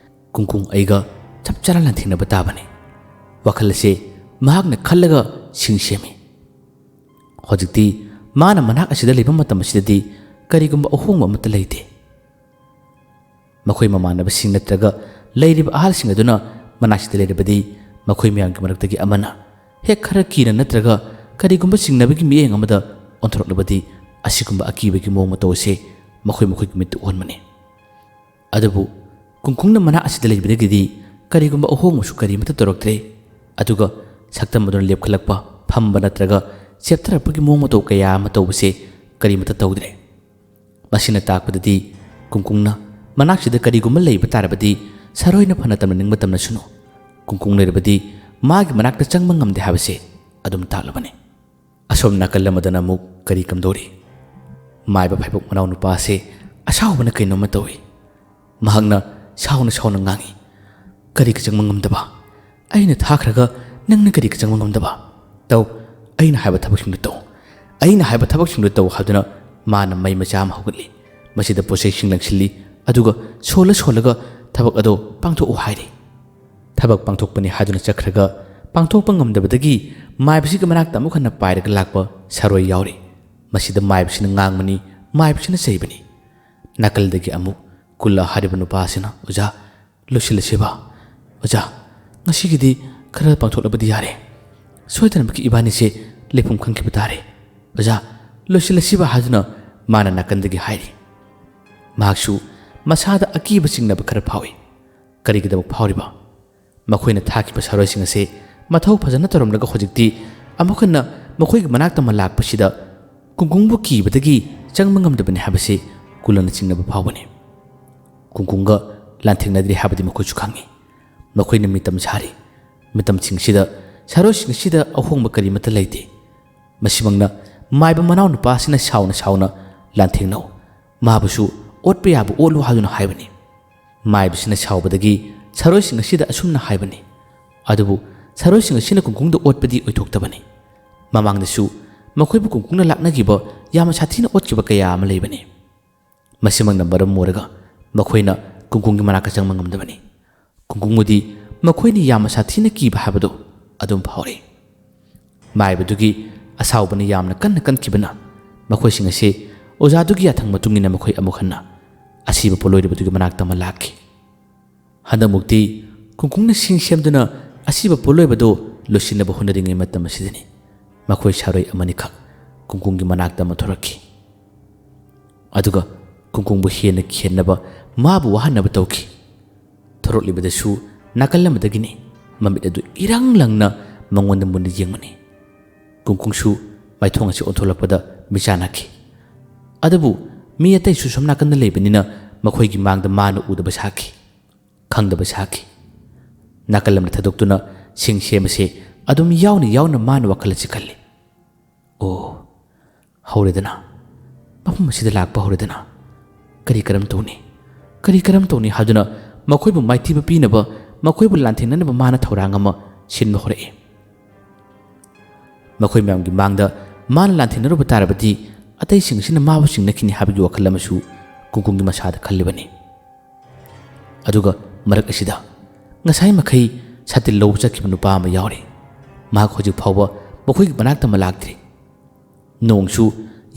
ꯀꯨꯡꯀꯨꯡ ꯑꯩꯒ ꯆꯞ ꯆꯥꯅ ꯂꯥꯟꯊꯦꯡꯅꯕ ꯇꯥꯕꯅꯤ꯫ ꯋꯥꯈꯜ ꯑꯁꯦ ꯃꯍꯥꯛꯅ ꯈꯜꯂꯒ ꯁꯤꯡ ꯁꯦꯝꯃꯤ꯫ ꯍꯧꯖꯤꯛꯇꯤ ꯃꯥꯅ ꯃꯅꯥꯛ ꯑꯁꯤꯗ ꯂꯩꯕ ꯃꯇꯝ ꯑꯁꯤꯗꯗꯤ ꯀꯔꯤꯒꯨꯝꯕ ꯑꯍꯣꯡꯕ ꯑꯃꯠꯇ ꯂꯩꯇꯦ꯫ ꯃꯈꯣꯏ ꯃꯃꯥꯟꯅꯕꯁꯤꯡ ꯅꯠꯇ꯭ꯔꯒ ꯂꯩꯔꯤꯕ ꯑꯍꯜꯁꯤꯡ ꯑꯗꯨꯅ ꯃꯅꯥꯛꯁꯤꯗ ꯂꯩꯔꯕꯗꯤ ꯃꯈꯣꯏ ꯃꯌꯥꯝꯒꯤ ꯃꯔꯛꯇꯒꯤ ꯑꯃꯅ ꯍꯦꯛ ꯈꯔ ꯀꯤꯅ ꯅꯠꯇ꯭ꯔꯒ ꯀꯔꯤꯒꯨꯝꯕ ꯆꯤꯡꯅꯕꯒꯤ ꯃꯤꯠꯌꯦꯡ ꯑꯃꯗ ꯑꯣꯟꯊꯣꯔꯛꯂꯕꯗꯤ ꯑꯁꯤꯒꯨꯝꯕ ꯑꯀꯤꯕꯒꯤ ꯃꯑꯣꯡ ꯃꯇꯧ ꯑꯁꯤ ꯃꯈꯣꯏ ꯃꯈꯣꯏꯒꯤ ꯃꯤꯠꯇ ꯎꯍꯟꯕꯅꯤ꯫ ꯑꯗꯨꯕꯨ ꯀꯨꯡꯀꯨꯡꯅ ꯃꯅꯥꯛ ꯑꯁꯤꯗ ꯂꯩꯕꯗꯒꯤꯗꯤ ꯀꯔꯤꯒꯨꯝꯕ ꯑꯍꯣꯡꯕꯁꯨ ꯀꯔꯤꯃꯠꯇ ꯇꯧꯔꯛꯇ꯭ꯔꯦ꯫ ꯑꯗꯨꯒ ꯁꯛꯇꯝ ꯑꯗꯨꯅ ꯂꯦꯞꯈꯠꯂꯛꯄ, ꯐꯝꯕ ꯅꯠꯇ꯭ꯔꯒ ꯆꯦꯞꯊꯔꯛꯄꯒꯤ ꯃꯑꯣꯡ ꯃꯇꯧ ꯀꯌꯥ ꯑꯃ ꯇꯧꯕꯁꯦ ꯀꯔꯤꯃꯠꯇ ꯇꯧꯗ꯭ꯔꯦ꯫ ꯃꯁꯤꯅ ꯇꯥꯛꯄꯗꯗꯤ ꯀꯨꯡꯀꯨꯡꯅ ꯃꯅꯥꯛꯁꯤꯗ ꯀꯔꯤꯒꯨꯝꯕ ꯂꯩꯕ ꯇꯥꯔꯕꯗꯤ ꯁꯔꯣꯏꯅ ꯐꯅ ꯇꯝꯅꯅꯤꯡꯕ ꯇꯝꯅꯁꯅꯨ, ꯀꯨꯡꯀꯨꯡ ꯂꯩꯔꯕꯗꯤ ꯃꯥꯒꯤ ꯃꯅꯥꯛꯇ ꯆꯪꯕ ꯉꯝꯗꯦ ꯍꯥꯏꯕꯁꯦ ꯑꯗꯨꯝ ꯇꯥꯛꯂꯕꯅꯤ꯫ ꯑꯁꯣꯝ ꯅꯥꯀꯜ ꯑꯃꯗꯅ ꯑꯃꯨꯛ ꯀꯔꯤ ꯀꯝꯗꯧꯔꯤ? ꯃꯥꯏꯕ ꯐꯥꯏꯕꯣꯛ ꯃꯅꯥꯎ ꯅꯨꯄꯥ ꯑꯁꯦ ꯑꯁꯥꯎꯕꯅ ꯀꯩꯅꯣꯝꯃ ꯇꯧꯏ꯫ ꯃꯍꯥꯛꯅ ꯁꯥꯎꯅ ꯁꯥꯎꯅ ꯉꯥꯡꯏ, "ꯀꯔꯤꯒꯤ ꯆꯪꯕ ꯉꯝꯗꯕ? ꯑꯩꯅ ꯊꯥꯈ꯭ꯔꯒ ꯅꯪꯅ ꯀꯔꯤꯒꯤ ꯆꯪꯕ ꯉꯝꯗꯕ? ꯇꯧ, ꯑꯩꯅ ꯍꯥꯏꯕ ꯊꯕꯛꯁꯤꯡꯗꯨ ꯇꯧ, ꯑꯩꯅ ꯍꯥꯏꯕ ꯊꯕꯛꯁꯤꯡꯗꯨ ꯇꯧ" ꯍꯥꯏꯗꯨꯅ ꯃꯥꯅ ꯃꯩ ꯃꯆꯥ ꯑꯃ ꯍꯧꯒꯠꯂꯤ꯫ ꯃꯁꯤꯗ ꯄꯣꯠꯆꯩꯁꯤꯡ ꯂꯪꯁꯤꯜꯂꯤ꯫ ꯑꯗꯨꯒ ꯁꯣꯜꯂ ꯁꯣꯜꯂꯒ ꯊꯕꯛ ꯑꯗꯣ ꯄꯥꯡꯊꯣꯛꯎ ꯍꯥꯏꯔꯤ꯫ ꯊꯕꯛ ꯄꯥꯡꯊꯣꯛꯄꯅꯤ ꯍꯥꯏꯗꯨꯅ ꯆꯠꯈ꯭ꯔꯒ ꯄꯥꯡꯊꯣꯛꯄ ꯉꯝꯗꯕꯗꯒꯤ ꯃꯥꯏꯕꯁꯤꯒꯤ ꯃꯅꯥꯛꯇ ꯑꯃꯨꯛ ꯍꯟꯅ ꯄꯥꯏꯔꯒ ꯂꯥꯛꯄ ꯁꯥꯔꯣꯏ ꯌꯥꯎꯔꯤ꯫ ꯃꯁꯤꯗ ꯃꯥꯏꯕꯁꯤꯅ ꯉꯥꯡꯕꯅꯤ, ꯃꯥꯏꯕꯁꯤꯅ ꯆꯩꯕꯅꯤ꯫ ꯅꯥꯀꯜꯗꯒꯤ ꯑꯃꯨꯛ ꯀꯨꯜꯂ ꯍꯥꯏꯔꯤꯕ ꯅꯨꯄꯥ ꯑꯁꯤꯅ, "ꯑꯣꯖꯥ, ꯂꯣꯏꯁꯤꯜꯂꯁꯤꯕ? ꯑꯣꯖꯥ, ꯉꯁꯤꯒꯤꯗꯤ ꯈꯔ ꯄꯥꯡꯊꯣꯛꯂꯕꯗꯤ ꯌꯥꯔꯦ꯫ ꯁꯣꯏꯗꯅꯃꯛꯀꯤ ꯏꯕꯥꯅꯤꯁꯦ ꯂꯩꯐꯝ ꯈꯪꯈꯤꯕ ꯇꯥꯔꯦ꯫ ꯑꯣꯖꯥ, ꯂꯣꯏꯁꯤꯜꯂꯁꯤꯕ?" ꯍꯥꯏꯗꯨꯅ ꯃꯥꯅ ꯅꯥꯀꯟꯗꯒꯤ ꯍꯥꯏꯔꯤ꯫ ꯃꯍꯥꯛꯁꯨ ꯃꯁꯥꯗ ꯑꯀꯤꯕ ꯆꯤꯡꯅꯕ ꯈꯔ ꯐꯥꯎꯏ꯫ ꯀꯔꯤꯒꯤꯗꯃꯛ ꯐꯥꯎꯔꯤꯕ? ꯃꯈꯣꯏꯅ ꯊꯥꯈꯤꯕ ꯁꯥꯔꯣꯏꯁꯤꯡ ꯑꯁꯤ ꯃꯊꯧ ꯐꯖꯅ ꯇꯧꯔꯝꯂꯒ ꯍꯧꯖꯤꯛꯇꯤ ꯑꯃꯨꯛ ꯍꯟꯅ ꯃꯈꯣꯏꯒꯤ ꯃꯅꯥꯛꯇ ꯑꯃ ꯂꯥꯛꯄꯁꯤꯗ ꯀꯨꯡꯀꯨꯡꯕꯨ ꯀꯤꯕꯗꯒꯤ ꯆꯪꯕ ꯉꯝꯗꯕꯅꯤ ꯍꯥꯏꯕꯁꯤ ꯀꯨꯜꯂꯅ ꯆꯤꯡꯅꯕ ꯐꯥꯎꯕꯅꯤ꯫ ꯀꯨꯡꯀꯨꯡꯒ ꯂꯥꯟꯊꯦꯡꯅꯗ꯭ꯔꯤ ꯍꯥꯏꯕꯗꯤ ꯃꯈꯣꯏꯁꯨ ꯈꯪꯏ꯫ ꯃꯈꯣꯏꯅ ꯃꯤꯇꯝ ꯁꯥꯔꯤ꯫ ꯃꯤꯇꯝꯁꯤꯡꯁꯤꯗ ꯁꯥꯔꯣꯏꯁꯤꯡ ꯑꯁꯤꯗ ꯑꯍꯣꯡꯕ ꯀꯔꯤꯃꯠꯇ ꯂꯩꯇꯦ꯫ ꯃꯁꯤꯃꯛꯅ ꯃꯥꯏꯕ ꯃꯅꯥꯎ ꯅꯨꯄꯥ ꯑꯁꯤꯅ ꯁꯥꯎꯅ ꯁꯥꯎꯅ, "ꯂꯥꯟꯊꯦꯡꯅꯧ, ꯃꯥꯕꯨꯁꯨ ꯑꯣꯠꯄ ꯌꯥꯕ ꯑꯣꯠꯂꯨ" ꯍꯥꯏꯗꯨꯅ ꯍꯥꯏꯕꯅꯤ꯫ ꯃꯥꯏꯕꯁꯤꯅ ꯁꯥꯎꯕꯗꯒꯤ ꯁꯥꯔꯣꯏꯁꯤꯡ ꯑꯁꯤꯗ ꯑꯁꯨꯝꯅ ꯍꯥꯏꯕꯅꯤ꯫ ꯑꯗꯨꯕꯨ ꯁꯥꯔꯣꯏꯁꯤꯡ ꯑꯁꯤꯅ ꯀꯨꯡꯀꯨꯡꯗ ꯑꯣꯠꯄꯗꯤ ꯑꯣꯏꯊꯣꯛꯇꯕꯅꯤ꯫ ꯃꯃꯥꯡꯗꯁꯨ ꯃꯈꯣꯏꯕꯨ ꯀꯨꯡꯀꯨꯡꯅ ꯂꯥꯛꯅꯈꯤꯕ ꯌꯥꯝꯅ ꯁꯥꯊꯤꯅ ꯑꯣꯠꯈꯤꯕ ꯀꯌꯥ ꯑꯃ ꯂꯩꯕꯅꯤ꯫ ꯃꯁꯤꯃꯛꯅ ꯃꯔꯝ ꯑꯣꯏꯔꯒ ꯃꯈꯣꯏꯅ ꯀꯨꯡꯀꯨꯡꯒꯤ ꯃꯅꯥꯛꯇ ꯆꯪꯕ ꯉꯝꯗꯕꯅꯤ꯫ ꯀꯨꯡꯀꯨꯡꯕꯨꯗꯤ ꯃꯈꯣꯏꯅ ꯌꯥꯝꯅ ꯁꯥꯊꯤꯅ ꯀꯤꯕ ꯍꯥꯏꯕꯗꯨ ꯑꯗꯨꯝ ꯐꯥꯎꯔꯤ꯫ ꯃꯥꯏꯕꯗꯨꯒꯤ ꯑꯁꯥꯎꯕꯅ ꯌꯥꯝꯅ ꯀꯟꯅ ꯀꯟꯈꯤꯕꯅ ꯃꯈꯣꯏꯁꯤꯡ ꯑꯁꯤ ꯑꯣꯖꯥꯗꯨꯒꯤ ꯌꯥꯊꯪ ꯃꯇꯨꯡ ꯏꯟꯅ ꯃꯈꯣꯏ ꯑꯃꯨꯛ ꯍꯟꯅ ꯑꯁꯤꯕ ꯄꯣꯠꯂꯣꯏꯔꯤꯕꯗꯨꯒꯤ ꯃꯅꯥꯛꯇ ꯑꯃ ꯂꯥꯛꯈꯤ꯫ ꯍꯟꯗꯛꯃꯨꯛꯇꯤ ꯀꯨꯡꯀꯨꯡꯅ ꯁꯤꯡ ꯁꯦꯝꯗꯨꯅ ꯑꯁꯤꯕ ꯄꯣꯠꯂꯣꯏꯕꯗꯨ ꯂꯣꯏꯁꯤꯟꯅꯕ ꯍꯣꯠꯅꯔꯤꯉꯩ ꯃꯇꯝ ꯑꯁꯤꯗꯅꯤ ꯃꯈꯣꯏ ꯁꯥꯔꯣꯏ ꯑꯃꯅꯤꯈꯛ ꯀꯨꯡꯀꯨꯡꯒꯤ ꯃꯅꯥꯛꯇ ꯑꯃ ꯊꯣꯔꯛꯈꯤ꯫ ꯑꯗꯨꯒ ꯀꯨꯡꯀꯨꯡꯕꯨ ꯍꯦꯟꯅ ꯈꯦꯟꯅꯕ, ꯃꯥꯕꯨ ꯋꯥꯍꯟꯅꯕ ꯇꯧꯈꯤ꯫ ꯊꯣꯔꯛꯂꯤꯕꯗꯁꯨ ꯅꯥꯀꯜ ꯑꯃꯗꯒꯤꯅꯤ ꯃꯃꯤꯠ ꯑꯗꯨ ꯏꯔꯪ ꯂꯪꯅ ꯃꯉꯣꯟꯗ ꯃꯨꯟꯅ ꯌꯦꯡꯕꯅꯤ꯫ ꯀꯨꯡꯀꯨꯡꯁꯨ ꯃꯥꯏꯊꯣꯡ ꯑꯁꯤ ꯑꯣꯟꯊꯣꯛꯂꯛꯄꯗ ꯃꯤꯆꯥ ꯅꯛꯈꯤ꯫ ꯑꯗꯨꯕꯨ ꯃꯤ ꯑꯇꯩꯁꯨ ꯁꯣꯝ ꯅꯥꯀꯟꯗ ꯂꯩꯕꯅꯤꯅ ꯃꯈꯣꯏꯒꯤ ꯃꯥꯡꯗ ꯃꯥꯅ ꯎꯗꯕ ꯁꯥꯈꯤ, ꯈꯪꯗꯕ ꯁꯥꯈꯤ꯫ ꯅꯥꯀꯜ ꯑꯃꯗ ꯊꯥꯗꯣꯛꯇꯨꯅ ꯁꯤꯡ ꯁꯦꯝꯕꯁꯦ ꯑꯗꯨꯝ ꯌꯥꯎꯅ ꯌꯥꯎꯅ ꯃꯥꯅ ꯋꯥꯈꯜ ꯑꯁꯤ ꯈꯜꯂꯤ꯫ ꯑꯣ, ꯍꯧꯔꯦꯗꯅ, ꯃꯐꯝ ꯑꯁꯤꯗ ꯂꯥꯛꯄ ꯍꯧꯔꯦꯗꯅ꯫ ꯀꯔꯤ ꯀꯔꯝ ꯇꯧꯅꯤ? ꯀꯔꯤ ꯀꯔꯝ ꯇꯧꯅꯤ ꯍꯥꯏꯗꯨꯅ ꯃꯈꯣꯏꯕꯨ ꯃꯥꯏꯊꯤꯕ ꯄꯤꯅꯕ, ꯃꯈꯣꯏꯕꯨ ꯂꯥꯟꯊꯦꯡꯅꯅꯕ ꯃꯥꯅ ꯊꯧꯔꯥꯡ ꯑꯃ ꯁꯤꯟꯕ ꯍꯧꯔꯛꯏ꯫ ꯃꯈꯣꯏ ꯃꯌꯥꯝꯒꯤ ꯃꯥꯡꯗ ꯃꯥꯅ ꯂꯥꯟꯊꯦꯡꯅꯔꯨꯕ ꯇꯥꯔꯕꯗꯤ ꯑꯇꯩꯁꯤꯡ ꯑꯁꯤꯅ ꯃꯥꯕꯨ ꯆꯤꯡꯅꯈꯤꯅꯤ ꯍꯥꯏꯕꯒꯤ ꯋꯥꯈꯜ ꯑꯃꯁꯨ ꯀꯨꯡꯀꯨꯡꯒꯤ ꯃꯁꯥꯗ ꯈꯜꯂꯤꯕꯅꯤ꯫ ꯑꯗꯨꯒ ꯃꯔꯛ ꯑꯁꯤꯗ ꯉꯁꯥꯏ ꯃꯈꯩ ꯁꯥꯇꯤꯟ ꯂꯧꯕ ꯆꯠꯈꯤꯕ ꯅꯨꯄꯥ ꯑꯃ ꯌꯥꯎꯔꯤ꯫ ꯃꯍꯥꯛ ꯍꯧꯖꯤꯛ ꯐꯥꯎꯕ ꯃꯈꯣꯏꯒꯤ ꯃꯅꯥꯛꯇ ꯑꯃ ꯂꯥꯛꯇ꯭ꯔꯤ꯫ ꯅꯣꯡꯁꯨ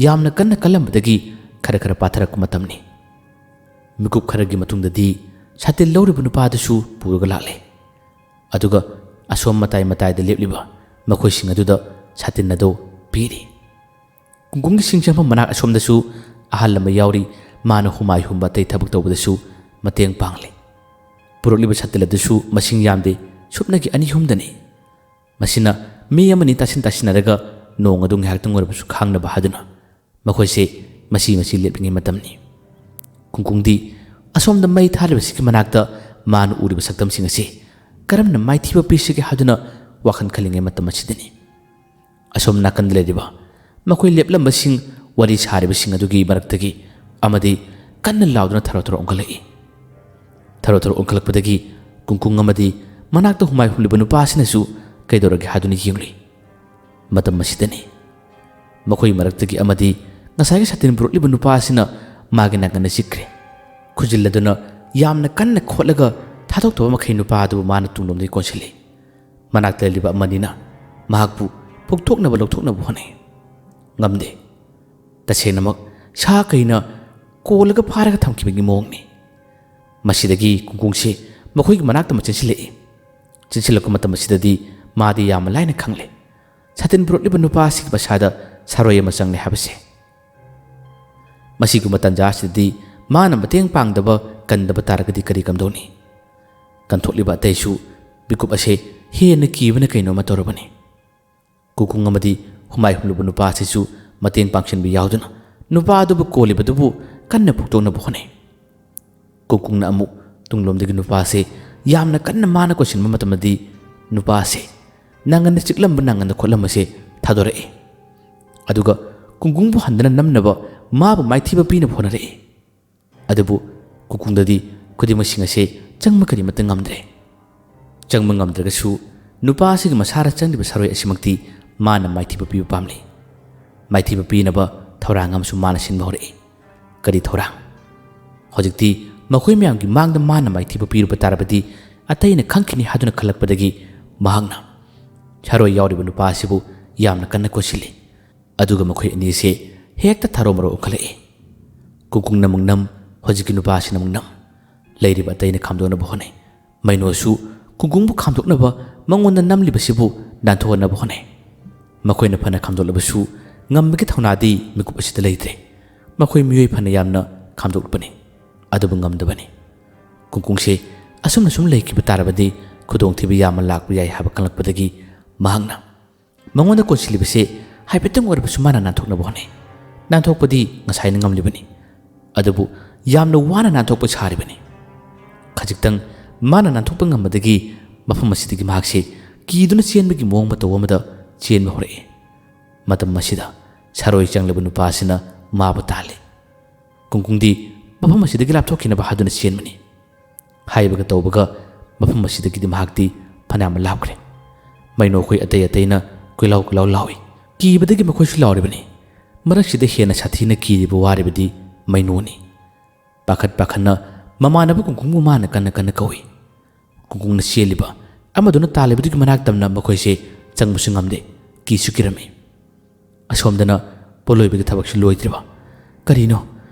ꯌꯥꯝꯅ ꯀꯟꯅ ꯀꯜꯂꯝꯕꯗꯒꯤ ꯈꯔ ꯈꯔ ꯄꯥꯊꯔꯛꯄ ꯃꯇꯝꯅꯤ꯫ ꯃꯤꯀꯨꯞ ꯈꯔꯒꯤ ꯃꯇꯨꯡꯗꯗꯤ ꯁꯥꯇꯤꯟ ꯂꯧꯔꯤꯕ ꯅꯨꯄꯥꯗꯨꯁꯨ ꯄꯨꯔꯒ ꯂꯥꯛꯂꯦ꯫ ꯑꯗꯨꯒ ꯑꯁꯣꯝ ꯃꯇꯥꯏ ꯃꯇꯥꯏꯗ ꯂꯦꯞꯂꯤꯕ ꯃꯈꯣꯏꯁꯤꯡ ꯑꯗꯨꯗ ꯁꯥꯇꯤꯟ ꯑꯗꯨ ꯄꯤꯔꯤ꯫ ꯀꯨꯡꯀꯨꯡꯒꯤ ꯁꯤꯡ ꯆꯪꯐꯝ ꯃꯅꯥꯛ ꯑꯁꯣꯝꯗꯁꯨ ꯑꯍꯜ ꯑꯃ ꯌꯥꯎꯔꯤ꯫ ꯃꯥꯅ ꯍꯨꯃꯥꯏ ꯍꯨꯝꯕ ꯑꯇꯩ ꯊꯕꯛ ꯇꯧꯕꯗꯁꯨ ꯃꯇꯦꯡ ꯄꯥꯡꯂꯤ꯫ ꯄꯨꯔꯛꯂꯤꯕ ꯁꯥꯇꯤꯟ ꯑꯗꯨꯁꯨ ꯃꯁꯤꯡ ꯌꯥꯝꯗꯦ, ꯁꯨꯞꯅꯒꯤ ꯑꯅꯤ ꯑꯍꯨꯝꯗꯅꯤ꯫ ꯃꯁꯤꯅ ꯃꯤ ꯑꯃꯅꯤ ꯇꯥꯁꯤꯟ ꯇꯥꯁꯤꯟꯅꯔꯒ ꯅꯣꯡ ꯑꯗꯨ ꯉꯥꯏꯍꯥꯛꯇꯪ ꯑꯣꯏꯔꯕꯁꯨ ꯈꯥꯡꯅꯕ ꯍꯥꯏꯗꯨꯅ ꯃꯈꯣꯏꯁꯦ ꯃꯁꯤ ꯃꯁꯤ ꯂꯦꯞꯂꯤꯉꯩ ꯃꯇꯝꯅꯤ꯫ ꯀꯨꯡꯀꯨꯡꯗꯤ ꯑꯁꯣꯝꯗ ꯃꯩ ꯊꯥꯔꯤꯕꯁꯤꯒꯤ ꯃꯅꯥꯛꯇ ꯃꯥꯅ ꯎꯔꯤꯕ ꯁꯛꯇꯝꯁꯤꯡ ꯑꯁꯤ ꯀꯔꯝꯅ ꯃꯥꯏꯊꯤꯕ ꯄꯤꯁꯤꯒꯦ ꯍꯥꯏꯗꯨꯅ ꯋꯥꯈꯜ ꯈꯜꯂꯤꯉꯩ ꯃꯇꯝ ꯑꯁꯤꯗꯅꯤ꯫ ꯑꯁꯣꯝ ꯅꯥꯀꯟꯗ ꯂꯩꯔꯤꯕ ꯃꯈꯣꯏ ꯂꯦꯞꯂꯝꯕꯁꯤꯡ, ꯋꯥꯔꯤ ꯁꯥꯔꯤꯕꯁꯤꯡ ꯑꯗꯨꯒꯤ ꯃꯔꯛꯇꯒꯤ ꯑꯃꯗꯤ ꯀꯟꯅ ꯂꯥꯎꯗꯨꯅ ꯊꯔꯣ ꯊꯔꯣ ꯑꯣꯟꯈꯠꯂꯛꯏ꯫ ꯊꯔꯣ ꯊꯔꯣ ꯑꯣꯟꯈꯠꯂꯛꯄꯗꯒꯤ ꯀꯨꯡꯀꯨꯡ ꯑꯃꯗꯤ ꯃꯅꯥꯛꯇ ꯍꯨꯃꯥꯏ ꯍꯨꯝꯂꯤꯕ ꯅꯨꯄꯥ ꯑꯁꯤꯅꯁꯨ ꯀꯩꯗꯧꯔꯒꯦ ꯍꯥꯏꯗꯨꯅ ꯌꯦꯡꯂꯨꯏ꯫ ꯃꯇꯝ ꯑꯁꯤꯗꯅꯤ ꯃꯈꯣꯏ ꯃꯔꯛꯇꯒꯤ ꯑꯃꯗꯤ ꯉꯁꯥꯏꯒꯤ ꯁꯥꯇꯤꯟ ꯄꯨꯔꯛꯂꯤꯕ ꯅꯨꯄꯥ ꯑꯁꯤꯅ ꯃꯥꯒꯤ ꯅꯥꯀꯟꯗ ꯆꯤꯛꯈ꯭ꯔꯦ꯫ ꯈꯨꯖꯤꯜ ꯑꯗꯨꯅ ꯌꯥꯝꯅ ꯀꯟꯅ ꯈꯣꯠꯂꯒ ꯊꯥꯗꯣꯛꯇꯕ ꯃꯈꯩ ꯅꯨꯄꯥ ꯑꯗꯨꯕꯨ ꯃꯥꯅ ꯇꯨꯡꯂꯣꯝꯗꯒꯤ ꯀꯣꯟꯁꯤꯜꯂꯤ꯫ ꯃꯅꯥꯛꯇ ꯂꯩꯔꯤꯕ ꯑꯃꯅꯤꯅ ꯃꯍꯥꯛꯄꯨ ꯄꯣꯛꯊꯣꯛꯅꯕ ꯂꯧꯊꯣꯛꯅꯕ ꯍꯣꯠꯅꯩ꯫ ꯉꯝꯗꯦ꯫ ꯇꯁꯦꯡꯅꯃꯛ ꯁꯥ ꯀꯩꯅ ꯀꯣꯜꯂꯒ ꯐꯥꯔꯒ ꯊꯝꯈꯤꯕꯒꯤ ꯃꯑꯣꯡꯅꯤ꯫ ꯃꯁꯤꯗꯒꯤ ꯀꯨꯡꯀꯨꯡꯁꯦ ꯃꯈꯣꯏꯒꯤ ꯃꯅꯥꯛꯇ ꯑꯃ ꯆꯦꯟꯁꯤꯜꯂꯛꯏ꯫ ꯆꯦꯟꯁꯤꯜꯂꯛꯄ ꯃꯇꯝ ꯑꯁꯤꯗꯗꯤ ꯃꯥꯗꯤ ꯌꯥꯝꯅ ꯂꯥꯏꯅ ꯈꯪꯂꯦ꯫ ꯁꯥꯇꯤꯟ ꯄꯨꯔꯛꯂꯤꯕ ꯅꯨꯄꯥ ꯑꯁꯤꯒꯤ ꯃꯁꯥꯗ ꯁꯥꯔꯣꯏ ꯑꯃ ꯆꯪꯂꯦ ꯍꯥꯏꯕꯁꯦ꯫ ꯃꯁꯤꯒꯨꯝꯕ ꯇꯟꯖꯥ ꯑꯁꯤꯗꯗꯤ ꯃꯥꯅ ꯃꯇꯦꯡ ꯄꯥꯡꯗꯕ, ꯀꯟꯗꯕ ꯇꯥꯔꯒꯗꯤ ꯀꯔꯤ ꯀꯝꯗꯧꯅꯤ? ꯀꯟꯊꯣꯛꯂꯤꯕ ꯑꯇꯩꯁꯨ ꯃꯤꯀꯨꯞ ꯑꯁꯦ ꯍꯦꯟꯅ ꯀꯤꯕꯅ ꯀꯩꯅꯣꯃ ꯇꯧꯔꯕꯅꯤ꯫ ꯀꯨꯀꯨꯡ ꯑꯃꯗꯤ ꯍꯨꯃꯥꯏ ꯍꯨꯝꯂꯨꯕ ꯅꯨꯄꯥ ꯑꯁꯤꯁꯨ ꯃꯇꯦꯡ ꯄꯥꯡꯁꯤꯟꯕ ꯌꯥꯎꯗꯨꯅ ꯅꯨꯄꯥ ꯑꯗꯨꯕꯨ ꯀꯣꯜꯂꯤꯕꯗꯨꯕꯨ ꯀꯟꯅ ꯐꯨꯛꯇꯣꯛꯅꯕ ꯍꯣꯠꯅꯩ꯫ ꯀꯨꯀꯨꯡꯅ ꯑꯃꯨꯛ ꯇꯨꯡꯂꯣꯝꯗꯒꯤ ꯅꯨꯄꯥꯁꯦ ꯌꯥꯝꯅ ꯀꯟꯅ ꯃꯥꯅ ꯀꯣꯏꯁꯤꯟꯕ ꯃꯇꯝꯗꯗꯤ ꯅꯨꯄꯥꯁꯦ ꯅꯪꯒꯟꯗ ꯆꯤꯛꯂꯝꯕ ꯅꯪꯒꯟꯗ ꯈꯣꯠꯂꯝꯕꯁꯦ ꯊꯥꯗꯣꯔꯛꯏ꯫ ꯑꯗꯨꯒ ꯀꯨꯀꯨꯡꯕꯨ ꯍꯟꯗꯅ ꯅꯝꯅꯕ ꯃꯥꯕꯨ ꯃꯥꯏꯊꯤꯕ ꯄꯤꯅꯕ ꯍꯣꯠꯅꯔꯛꯏ꯫ ꯑꯗꯨꯕꯨ ꯀꯨꯀꯨꯡꯗꯗꯤ ꯈꯨꯗꯤꯡꯃꯛꯁꯤꯡ ꯑꯁꯦ ꯆꯪꯕ ꯀꯔꯤꯃꯠꯇ ꯉꯝꯗ꯭ꯔꯦ꯫ ꯆꯪꯕ ꯉꯝꯗ꯭ꯔꯒꯁꯨ ꯅꯨꯄꯥ ꯑꯁꯤꯒꯤ ꯃꯁꯥꯗ ꯆꯪꯂꯤꯕ ꯁꯔꯣꯏ ꯑꯁꯤꯃꯛꯇꯤ ꯃꯥꯅ ꯃꯥꯏꯊꯤꯕ ꯄꯤꯕ ꯄꯥꯝꯂꯤ꯫ ꯃꯥꯏꯊꯤꯕ ꯄꯤꯅꯕ ꯊꯧꯔꯥꯡ ꯑꯃꯁꯨ ꯃꯥꯅ ꯁꯤꯟꯕ ꯍꯧꯔꯛꯏ꯫ ꯀꯔꯤ ꯊꯧꯔꯥꯡ? ꯍꯧꯖꯤꯛꯇꯤ ꯃꯈꯣꯏ ꯃꯌꯥꯝꯒꯤ ꯃꯥꯡꯗ ꯃꯥꯅ ꯃꯥꯏꯊꯤꯕ ꯄꯤꯔꯨꯕ ꯇꯥꯔꯕꯗꯤ ꯑꯇꯩꯅ ꯈꯪꯈꯤꯅꯤ ꯍꯥꯏꯗꯨꯅ ꯈꯜꯂꯛꯄꯗꯒꯤ ꯃꯍꯥꯛꯅ ꯁꯔꯣꯏ ꯌꯥꯎꯔꯤꯕ ꯅꯨꯄꯥ ꯑꯁꯤꯕꯨ ꯌꯥꯝꯅ ꯀꯟꯅ ꯀꯣꯟꯁꯤꯜꯂꯤ꯫ ꯑꯗꯨꯒ ꯃꯈꯣꯏ ꯑꯅꯤꯁꯦ ꯍꯦꯛꯇ ꯊꯥꯔꯣ ꯃꯔꯣ ꯑꯣꯟꯈꯠꯂꯛꯏ꯫ ꯀꯨꯀꯨꯡꯅ ꯑꯃꯨꯛ ꯅꯝ, ꯍꯧꯖꯤꯛꯀꯤ ꯅꯨꯄꯥ ꯑꯁꯤꯅ ꯑꯃꯨꯛ ꯅꯝ꯫ ꯂꯩꯔꯤꯕ ꯑꯇꯩꯅ ꯈꯥꯝꯗꯣꯛꯅꯕ ꯍꯣꯠꯅꯩ꯫ ꯃꯩꯅꯣꯁꯨ ꯀꯨꯀꯨꯡꯕꯨ ꯈꯥꯝꯗꯣꯛꯅꯕ ꯃꯉꯣꯟꯗ ꯅꯝꯂꯤꯕꯁꯤꯕꯨ ꯅꯥꯟꯊꯣꯛꯍꯟꯅꯕ ꯍꯣꯠꯅꯩ꯫ ꯃꯈꯣꯏꯅ ꯐꯅ ꯈꯥꯝꯗꯣꯛꯂꯕꯁꯨ ꯉꯝꯕꯒꯤ ꯊꯧꯅꯥꯗꯤ ꯃꯤꯀꯨꯞ ꯑꯁꯤꯗ ꯂꯩꯇ꯭ꯔꯦ꯫ ꯃꯈꯣꯏ ꯃꯤꯑꯣꯏ ꯐꯅ ꯌꯥꯝꯅ ꯈꯥꯝꯗꯣꯛꯂꯕꯅꯤ, ꯑꯗꯨꯕꯨ ꯉꯝꯗꯕꯅꯤ꯫ ꯀꯨꯀꯨꯡꯁꯦ ꯑꯁꯨꯝꯅ ꯁꯨꯝ ꯂꯩꯈꯤꯕ ꯇꯥꯔꯕꯗꯤ ꯈꯨꯗꯣꯡꯊꯤꯕ ꯌꯥꯝꯅ ꯂꯥꯛꯄ ꯌꯥꯏ ꯍꯥꯏꯕ ꯈꯪꯂꯛꯄꯗꯒꯤ ꯃꯍꯥꯛꯅ ꯃꯉꯣꯟꯗ ꯀꯣꯟꯁꯤꯜꯂꯤꯕꯁꯦ ꯍꯥꯏꯐꯦꯠꯇꯪ ꯑꯣꯏꯔꯕꯁꯨ ꯃꯥꯅ ꯅꯥꯟꯊꯣꯛꯅꯕ ꯍꯣꯠꯅꯩ꯫ ꯅꯥꯟꯊꯣꯛꯄꯗꯤ ꯉꯁꯥꯏꯅ ꯉꯝꯂꯤꯕꯅꯤ, ꯑꯗꯨꯕꯨ ꯌꯥꯝꯅ ꯋꯥꯅ ꯅꯥꯟꯊꯣꯛꯄ ꯁꯥꯔꯤꯕꯅꯤ꯫ ꯈꯖꯤꯛꯇꯪ ꯃꯥꯅ ꯅꯥꯟꯊꯣꯛꯄ ꯉꯝꯕꯗꯒꯤ ꯃꯐꯝ ꯑꯁꯤꯗꯒꯤ ꯃꯍꯥꯛꯁꯦ ꯀꯤꯗꯨꯅ ꯆꯦꯟꯕꯒꯤ ꯃꯑꯣꯡ ꯃꯇꯧ ꯑꯃꯗ ꯆꯦꯟꯕ ꯍꯧꯔꯛꯏ꯫ ꯃꯇꯝ ꯑꯁꯤꯗ ꯁꯔꯣꯏ ꯆꯪꯂꯕ ꯅꯨꯄꯥ ꯑꯁꯤꯅ ꯃꯥꯕꯨ ꯇꯥꯜꯂꯤ꯫ ꯀꯨꯡꯀꯨꯡꯗꯤ ꯃꯐꯝ ꯑꯁꯤꯗꯒꯤ ꯂꯥꯞꯊꯣꯛꯈꯤꯅꯕ ꯍꯥꯏꯗꯨꯅ ꯆꯦꯟꯕꯅꯤ꯫ ꯍꯥꯏꯕꯒ ꯇꯧꯕꯒ ꯃꯐꯝ ꯑꯁꯤꯗꯒꯤꯗꯤ ꯃꯍꯥꯛꯇꯤ ꯐꯅꯌꯥꯝ ꯂꯥꯞꯈ꯭ꯔꯦ꯫ ꯃꯩꯅꯣ ꯑꯩꯈꯣꯏ ꯑꯇꯩ ꯑꯇꯩꯅ ꯀꯣꯏꯂꯥꯎ ꯀꯣꯏꯂꯥꯎ ꯂꯥꯎꯏ꯫ ꯀꯤꯕꯗꯒꯤ ꯃꯈꯣꯏꯁꯨ ꯂꯥꯎꯔꯤꯕꯅꯤ꯫ ꯃꯔꯛꯁꯤꯗ ꯍꯦꯟꯅ ꯁꯥꯊꯤꯅ ꯀꯤꯔꯤꯕ ꯋꯥꯔꯤꯕꯗꯤ ꯃꯩꯅꯣꯅꯤ꯫ ꯄꯥꯈꯠ ꯄꯥꯈꯠꯅ ꯃꯃꯥꯟꯅꯕ ꯀꯨꯡꯀꯨꯡꯕꯨ ꯃꯥꯅ ꯀꯟꯅ ꯀꯟꯅ ꯀꯧꯏ꯫ ꯀꯨꯡꯀꯨꯡꯅ ꯆꯦꯜꯂꯤꯕ ꯑꯃꯗꯨꯅ ꯇꯥꯜꯂꯤꯕꯗꯨꯒꯤ ꯃꯅꯥꯛ ꯇꯝꯅ ꯃꯈꯣꯏꯁꯦ ꯆꯪꯕꯁꯨ ꯉꯝꯗꯦ, ꯀꯤꯁꯨ ꯀꯤꯔꯝꯃꯤ꯫ ꯑꯁꯣꯝꯗꯅ ꯄꯣꯠꯂꯣꯏꯕꯒꯤ ꯊꯕꯛꯁꯨ ꯂꯣꯏꯗ꯭ꯔꯤꯕ꯫ ꯀꯔꯤꯅꯣ,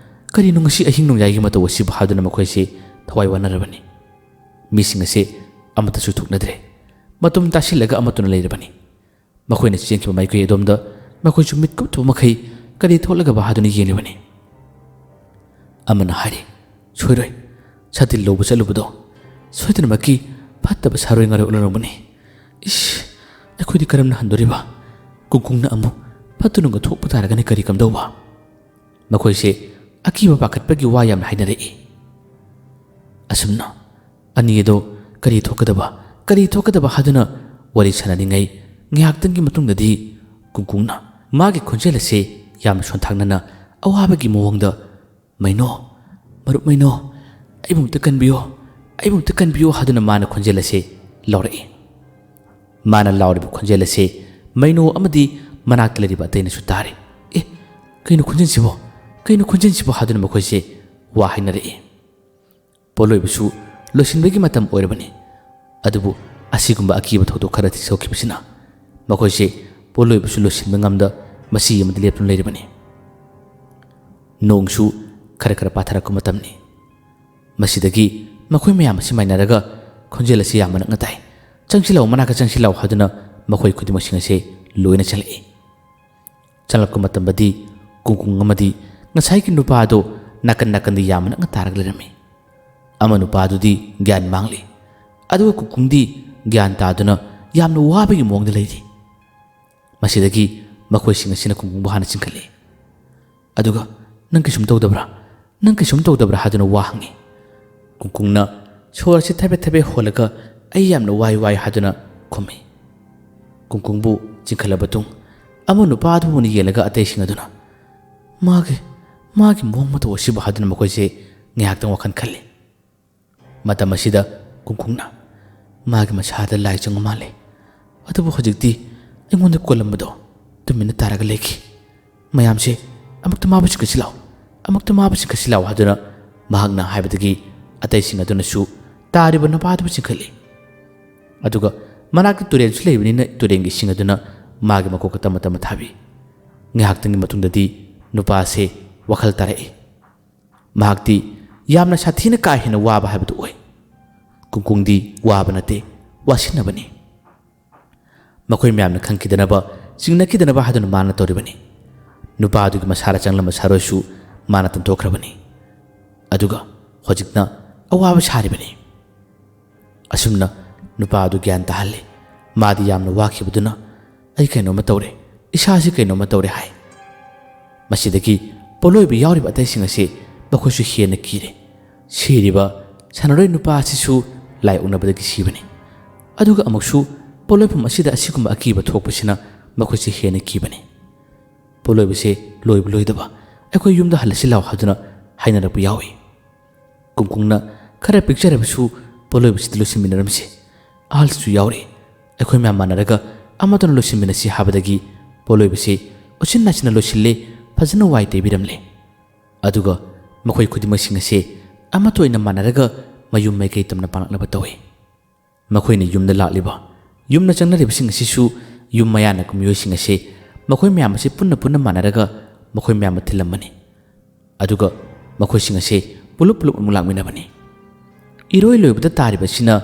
ꯀꯔꯤꯅꯣ ꯉꯁꯤ ꯑꯍꯤꯡ ꯅꯣꯡꯌꯥꯏꯒꯤ ꯃꯇꯧ ꯑꯁꯤꯕꯨ ꯍꯥꯏꯗꯨꯅ ꯃꯈꯣꯏꯁꯦ ꯊꯋꯥꯏ ꯋꯥꯅꯔꯕꯅꯤ꯫ ꯃꯤꯁꯤꯡ ꯑꯁꯦ ꯑꯃꯠꯇꯁꯨ ꯊꯣꯛꯅꯗ꯭ꯔꯦ꯫ ꯃꯇꯨꯝ ꯇꯥꯁꯤꯜꯂꯒ ꯑꯃꯠꯇꯅ ꯂꯩꯔꯕꯅꯤ꯫ ꯃꯈꯣꯏꯅ ꯆꯦꯟꯈꯤꯕ ꯃꯥꯏꯀꯩ ꯑꯗꯣꯝꯗ ꯃꯈꯣꯏꯁꯨ ꯃꯤꯠ ꯀꯨꯞꯊꯨꯕ ꯃꯈꯩ ꯀꯔꯤ ꯊꯣꯛꯂꯒꯕ ꯍꯥꯏꯗꯨꯅ ꯌꯦꯡꯂꯤꯕꯅꯤ꯫ ꯑꯃꯅ ꯍꯥꯏꯔꯤ, "ꯁꯣꯏꯔꯣꯏ, ꯁꯥꯇꯤꯟ ꯂꯧꯕ ꯆꯠꯂꯨꯕꯗꯣ ꯁꯣꯏꯗꯅꯃꯛꯀꯤ ꯐꯠꯇꯕ ꯁꯥꯔꯣꯏ ꯉꯥꯔꯣꯏ ꯑꯣꯜꯂꯝꯂꯝꯒꯅꯤ꯫ ꯏꯁ, ꯑꯩꯈꯣꯏꯗꯤ ꯀꯔꯝꯅ ꯍꯟꯗꯣꯔꯤꯕ? ꯀꯨꯡꯀꯨꯡꯅ ꯑꯃꯨꯛ ꯐꯠꯇ ꯅꯨꯡꯒ ꯊꯣꯛꯄ ꯇꯥꯔꯒꯅꯤ ꯀꯔꯤ ꯀꯝꯗꯧꯕ? ꯃꯈꯣꯏꯁꯦ ꯑꯀꯤꯕ ꯄꯥꯈꯠꯄꯒꯤ ꯋꯥ ꯌꯥꯝꯅ ꯍꯥꯏꯅꯔꯛꯏ꯫ ꯑꯁꯨꯝꯅ ꯑꯅꯤ ꯑꯗꯣ ꯀꯔꯤ ꯊꯣꯛꯀꯗꯕ, ꯀꯔꯤ ꯊꯣꯛꯀꯗꯕ ꯍꯥꯏꯗꯨꯅ ꯋꯥꯔꯤ ꯁꯥꯟꯅꯔꯤꯉꯩ ꯉꯥꯏꯍꯥꯛꯇꯪꯒꯤ ꯃꯇꯨꯡꯗꯗꯤ ꯀꯨꯡꯀꯨꯡꯅ ꯃꯥꯒꯤ ꯈꯣꯟꯖꯦꯜ ꯑꯁꯦ ꯌꯥꯝꯅ ꯁꯣꯟꯊꯥꯡꯅꯅ ꯑꯋꯥꯕꯒꯤ ꯃꯑꯣꯡꯗ, "ꯃꯩꯅꯣ, ꯃꯔꯨꯞ ꯃꯩꯅꯣ, ꯑꯩꯕꯨ ꯑꯝꯇ ꯀꯟꯕꯤꯌꯣ, ꯑꯩꯕꯨ ꯑꯝꯇ ꯀꯟꯕꯤꯌꯣ" ꯍꯥꯏꯗꯨꯅ ꯃꯥꯅ ꯈꯣꯟꯖꯦꯜ ꯑꯁꯦ ꯂꯧꯔꯛꯏ꯫ ꯃꯥꯅ ꯂꯥꯎꯔꯤꯕ ꯈꯣꯟꯖꯦꯜ ꯑꯁꯦ ꯃꯩꯅꯣ ꯑꯃꯗꯤ ꯃꯅꯥꯛꯇ ꯂꯩꯔꯤꯕ ꯑꯇꯩꯅꯁꯨ ꯇꯥꯔꯤ꯫ "ꯑꯦ, ꯀꯩꯅꯣ ꯈꯣꯟꯖꯦꯜꯁꯤꯕꯣ? ꯀꯩꯅꯣ ꯈꯣꯟꯖꯦꯜꯁꯤꯕꯣ?" ꯍꯥꯏꯗꯨꯅ ꯃꯈꯣꯏꯁꯦ ꯋꯥ ꯍꯥꯏꯅꯔꯛꯏ꯫ ꯄꯣꯠꯂꯣꯏꯕꯁꯨ ꯂꯣꯏꯁꯤꯟꯕꯒꯤ ꯃꯇꯝ ꯑꯣꯏꯔꯕꯅꯤ꯫ ꯑꯗꯨꯕꯨ ꯑꯁꯤꯒꯨꯝꯕ ꯑꯀꯤꯕ ꯊꯧꯗꯣꯛ ꯈꯔ ꯊꯣꯛꯈꯤꯕꯁꯤꯅ ꯃꯈꯣꯏꯁꯦ ꯄꯣꯠꯂꯣꯏꯕꯁꯨ ꯂꯣꯏꯁꯤꯟꯕ ꯉꯝꯗ ꯃꯆꯤ ꯑꯃꯗ ꯂꯦꯞꯇꯨꯅ ꯂꯩꯔꯕꯅꯤ꯫ ꯅꯣꯡꯁꯨ ꯈꯔ ꯈꯔ ꯄꯥꯊꯔꯛꯄ ꯃꯇꯝꯅꯤ꯫ ꯃꯁꯤꯗꯒꯤ ꯃꯈꯣꯏ ꯃꯌꯥꯝ ꯑꯁꯤ ꯃꯥꯏꯅꯔꯒ ꯈꯣꯟꯖꯦꯜ ꯑꯁꯤ ꯌꯥꯝ ꯅꯛꯅ ꯇꯥꯏ꯫ "ꯆꯪꯁꯤꯜꯂꯛꯎ, ꯃꯅꯥꯛꯇ ꯆꯪꯁꯤꯜꯂꯛꯎ" ꯍꯥꯏꯗꯨꯅ ꯃꯈꯣꯏ ꯈꯨꯗꯤꯡꯃꯛꯁꯤꯡ ꯑꯁꯦ ꯂꯣꯏꯅ ꯆꯪꯂꯛꯏ꯫ ꯆꯪꯂꯛꯄ ꯃꯇꯝꯗꯗꯤ ꯀꯨꯡꯀꯨꯡ ꯑꯃꯗꯤ ꯉꯁꯥꯏꯒꯤ ꯅꯨꯄꯥ ꯑꯗꯨ ꯅꯥꯀꯟ ꯅꯥꯀꯟꯗ ꯌꯥꯝ ꯅꯛꯅ ꯇꯥꯔꯒ ꯂꯩꯔꯝꯃꯤ꯫ ꯑꯃ ꯅꯨꯄꯥꯗꯨꯗꯤ ꯒ꯭ꯌꯥꯟ ꯃꯥꯡꯂꯤ, ꯑꯗꯨꯒ ꯀꯨꯡꯀꯨꯡꯗꯤ ꯒ꯭ꯌꯥꯟ ꯇꯥꯗꯨꯅ ꯌꯥꯝꯅ ꯋꯥꯕꯒꯤ ꯃꯑꯣꯡꯗ ꯂꯩꯔꯤ꯫ ꯃꯁꯤꯗꯒꯤ ꯃꯈꯣꯏꯁꯤꯡ ꯑꯁꯤꯅ ꯀꯨꯡꯀꯨꯡꯕꯨ ꯍꯥꯟꯅ ꯆꯤꯡꯈꯠꯂꯤ꯫ ꯑꯗꯨꯒ, "ꯅꯪ ꯀꯩꯁꯨꯝ ꯇꯧꯗꯕ꯭ꯔꯥ? ꯅꯪ ꯀꯩꯁꯨꯝ ꯇꯧꯗꯕ꯭ꯔꯥ?" ꯍꯥꯏꯗꯨꯅ ꯋꯥ ꯍꯪꯉꯤ꯫ ꯀꯨꯡꯀꯨꯡꯅ ꯁꯣꯔ ꯑꯁꯤ ꯊꯕꯦꯠ ꯊꯕꯦꯠ ꯍꯣꯜꯂꯒ, "ꯑꯩ ꯌꯥꯝꯅ ꯋꯥꯏ ꯋꯥꯏ" ꯍꯥꯏꯗꯨꯅ ꯈꯨꯝꯃꯤ꯫ ꯀꯨꯡꯀꯨꯡꯕꯨ ꯆꯤꯡꯈꯠꯂꯕ ꯃꯇꯨꯡ ꯑꯃ ꯅꯨꯄꯥ ꯑꯗꯨꯕꯨ ꯌꯦꯡꯂꯒ ꯑꯇꯩꯁꯤꯡ ꯑꯗꯨꯅ, "ꯃꯥꯒꯤ, ꯃꯥꯒꯤ ꯃꯑꯣꯡ ꯃꯇꯧ ꯑꯁꯤꯕꯨ" ꯍꯥꯏꯗꯨꯅ ꯃꯈꯣꯏꯁꯦ ꯉꯥꯏꯍꯥꯛꯇꯪ ꯋꯥꯈꯜ ꯈꯜꯂꯤ꯫ ꯃꯇꯝ ꯑꯁꯤꯗ ꯀꯨꯡꯀꯨꯡꯅ, "ꯃꯥꯒꯤ ꯃꯁꯥꯗ ꯂꯥꯏ ꯆꯪꯕ ꯃꯥꯜꯂꯦ, ꯑꯗꯨꯕꯨ ꯍꯧꯖꯤꯛꯇꯤ ꯑꯩꯉꯣꯟꯗ ꯀꯣꯜꯂꯝꯕꯗꯣ ꯇꯨꯃꯤꯟꯅ ꯇꯥꯔꯒ ꯂꯩꯈꯤ꯫ ꯃꯌꯥꯝꯁꯦ ꯑꯃꯨꯛꯇ ꯃꯥꯕꯨ ꯆꯤꯡꯈꯠꯁꯤ ꯂꯥꯎ, ꯑꯃꯨꯛꯇ ꯃꯥꯕꯨ ꯆꯤꯡꯈꯠꯁꯤ ꯂꯥꯎ" ꯍꯥꯏꯗꯨꯅ ꯃꯍꯥꯛꯅ ꯍꯥꯏꯕꯗꯒꯤ ꯑꯇꯩꯁꯤꯡ ꯑꯗꯨꯅꯁꯨ ꯇꯥꯔꯤꯕ ꯅꯨꯄꯥ ꯑꯗꯨꯕꯨ ꯆꯤꯡꯈꯠꯂꯤ꯫ ꯑꯗꯨꯒ ꯃꯅꯥꯛꯇ ꯇꯨꯔꯦꯜꯁꯨ ꯂꯩꯕꯅꯤꯅ ꯇꯨꯔꯦꯜꯒꯤ ꯏꯁꯤꯡ ꯑꯗꯨꯅ ꯃꯥꯒꯤ ꯃꯀꯣꯛꯇ ꯇꯞꯅ ꯇꯞꯅ ꯊꯥꯕꯤ꯫ ꯉꯥꯏꯍꯥꯛꯇꯪꯒꯤ ꯃꯇꯨꯡꯗꯗꯤ ꯅꯨꯄꯥ ꯑꯁꯦ ꯋꯥꯈꯜ ꯇꯥꯔꯛꯏ꯫ ꯃꯍꯥꯛꯇꯤ ꯌꯥꯝꯅ ꯁꯥꯊꯤꯅ ꯀꯥ ꯍꯦꯟꯅ ꯋꯥꯕ ꯍꯥꯏꯕꯗꯨ ꯑꯣꯏ꯫ ꯀꯨꯡꯀꯨꯡꯗꯤ ꯋꯥꯕ ꯅꯠꯇꯦ, ꯋꯥꯁꯤꯟꯅꯕꯅꯤ꯫ ꯃꯈꯣꯏ ꯃꯌꯥꯝꯅ ꯈꯪꯈꯤꯗꯅꯕ, ꯆꯤꯡꯅꯈꯤꯗꯅꯕ ꯍꯥꯏꯗꯨꯅ ꯃꯥꯅ ꯇꯧꯔꯤꯕꯅꯤ꯫ ꯅꯨꯄꯥ ꯑꯗꯨꯒꯤ ꯃꯁꯥꯗ ꯆꯪꯂꯝꯕ ꯁꯥꯔꯣꯏꯁꯨ ꯃꯥꯅ ꯇꯟꯊꯣꯛꯈ꯭ꯔꯕꯅꯤ꯫ ꯑꯗꯨꯒ ꯍꯧꯖꯤꯛꯅ ꯑꯋꯥꯕ ꯁꯥꯔꯤꯕꯅꯤ꯫ ꯑꯁꯨꯝꯅ ꯅꯨꯄꯥ ꯑꯗꯨ ꯒ꯭ꯌꯥꯟ ꯇꯥꯍꯜꯂꯤ꯫ ꯃꯥꯗꯤ ꯌꯥꯝꯅ ꯋꯥꯈꯤꯕꯗꯨꯅ, "ꯑꯩ ꯀꯩꯅꯣꯝꯃ ꯇꯧꯔꯦ, ꯏꯁꯥꯁꯤ ꯀꯩꯅꯣꯝꯃ ꯇꯧꯔꯦ" ꯍꯥꯏ꯫ ꯃꯁꯤꯗꯒꯤ ꯄꯣꯠꯂꯣꯏꯕ ꯌꯥꯎꯔꯤꯕ ꯑꯇꯩꯁꯤꯡ ꯑꯁꯤ ꯃꯈꯣꯏꯁꯨ ꯍꯦꯟꯅ ꯀꯤꯔꯦ꯫ ꯁꯤꯔꯤꯕ ꯁꯥꯟꯅꯔꯣꯏ ꯅꯨꯄꯥ ꯑꯁꯤꯁꯨ ꯂꯥꯏ ꯑꯣꯛꯅꯕꯗꯒꯤ ꯁꯤꯕꯅꯤ꯫ ꯑꯗꯨꯒ ꯑꯃꯨꯛꯁꯨ ꯄꯣꯠꯂꯣꯏꯐꯝ ꯑꯁꯤꯗ ꯑꯁꯤꯒꯨꯝꯕ ꯑꯀꯤꯕ ꯊꯣꯛꯄꯁꯤꯅ ꯃꯈꯣꯏꯁꯦ ꯍꯦꯟꯅ ꯀꯤꯕꯅꯤ꯫ ꯄꯣꯠꯂꯣꯏꯕꯁꯦ ꯂꯣꯏꯕ ꯂꯣꯏꯗꯕ ꯑꯩꯈꯣꯏ ꯌꯨꯝꯗ ꯍꯜꯂꯁꯤ ꯂꯥꯎ ꯍꯥꯏꯗꯨꯅ ꯍꯥꯏꯅꯔꯛꯄ ꯌꯥꯎꯏ꯫ ꯀꯨꯡꯀꯨꯡꯅ ꯈꯔ ꯄꯤꯛꯆꯔꯕꯁꯨ ꯄꯣꯠꯂꯣꯏꯕꯁꯤꯗ ꯂꯣꯏꯁꯤꯟꯃꯤꯟꯅꯔꯝꯁꯤ꯫ ꯑꯍꯜꯁꯨ ꯌꯥꯎꯔꯤ꯫ ꯑꯩꯈꯣꯏ ꯃꯌꯥꯝ ꯃꯥꯟꯅꯔꯒ ꯑꯃꯠꯇꯅ ꯂꯣꯏꯁꯤꯟꯃꯤꯟꯅꯁꯤ ꯍꯥꯏꯕꯗꯒꯤ ꯄꯣꯠꯂꯣꯏꯕꯁꯦ ꯎꯆꯤꯟ ꯅꯥꯆꯤꯟꯅ ꯂꯣꯏꯁꯤꯜꯂꯦ, ꯐꯖꯅ ꯋꯥꯏ ꯇꯩꯕꯤꯔꯝꯂꯦ꯫ ꯑꯗꯨꯒ ꯃꯈꯣꯏ ꯈꯨꯗꯤꯡꯃꯛꯁꯤꯡ ꯑꯁꯦ ꯑꯃꯠꯇ ꯑꯣꯏꯅ ꯃꯥꯟꯅꯔꯒ ꯃꯌꯨꯝ ꯃꯥꯏꯀꯩ ꯇꯝꯅ ꯄꯥꯡꯂꯛꯅꯕ ꯇꯧꯏ꯫ ꯃꯈꯣꯏꯅ ꯌꯨꯝꯗ ꯂꯥꯛꯂꯤꯕ, ꯌꯨꯝꯗ ꯆꯪꯅꯔꯤꯕꯁꯤꯡ ꯑꯁꯤꯁꯨ ꯌꯨꯝ ꯃꯌꯥ ꯅꯛꯄ ꯃꯤꯑꯣꯏꯁꯤꯡ ꯑꯁꯤ ꯃꯈꯣꯏ ꯃꯌꯥꯝ ꯑꯁꯤ ꯄꯨꯟꯅ ꯄꯨꯟꯅ ꯃꯥꯟꯅꯔꯒ ꯃꯈꯣꯏ ꯃꯌꯥꯝꯗ ꯊꯤꯜꯂꯝꯕꯅꯤ꯫ ꯑꯗꯨꯒ ꯃꯈꯣꯏꯁꯤꯡ ꯑꯁꯤ ꯄꯨꯂꯞ ꯄꯨꯂꯞ ꯑꯃꯨꯛ ꯂꯥꯛꯃꯤꯟꯅꯕꯅꯤ꯫ ꯏꯔꯣꯏ ꯂꯣꯏꯕꯗ ꯇꯥꯔꯤꯕ ꯑꯁꯤꯅ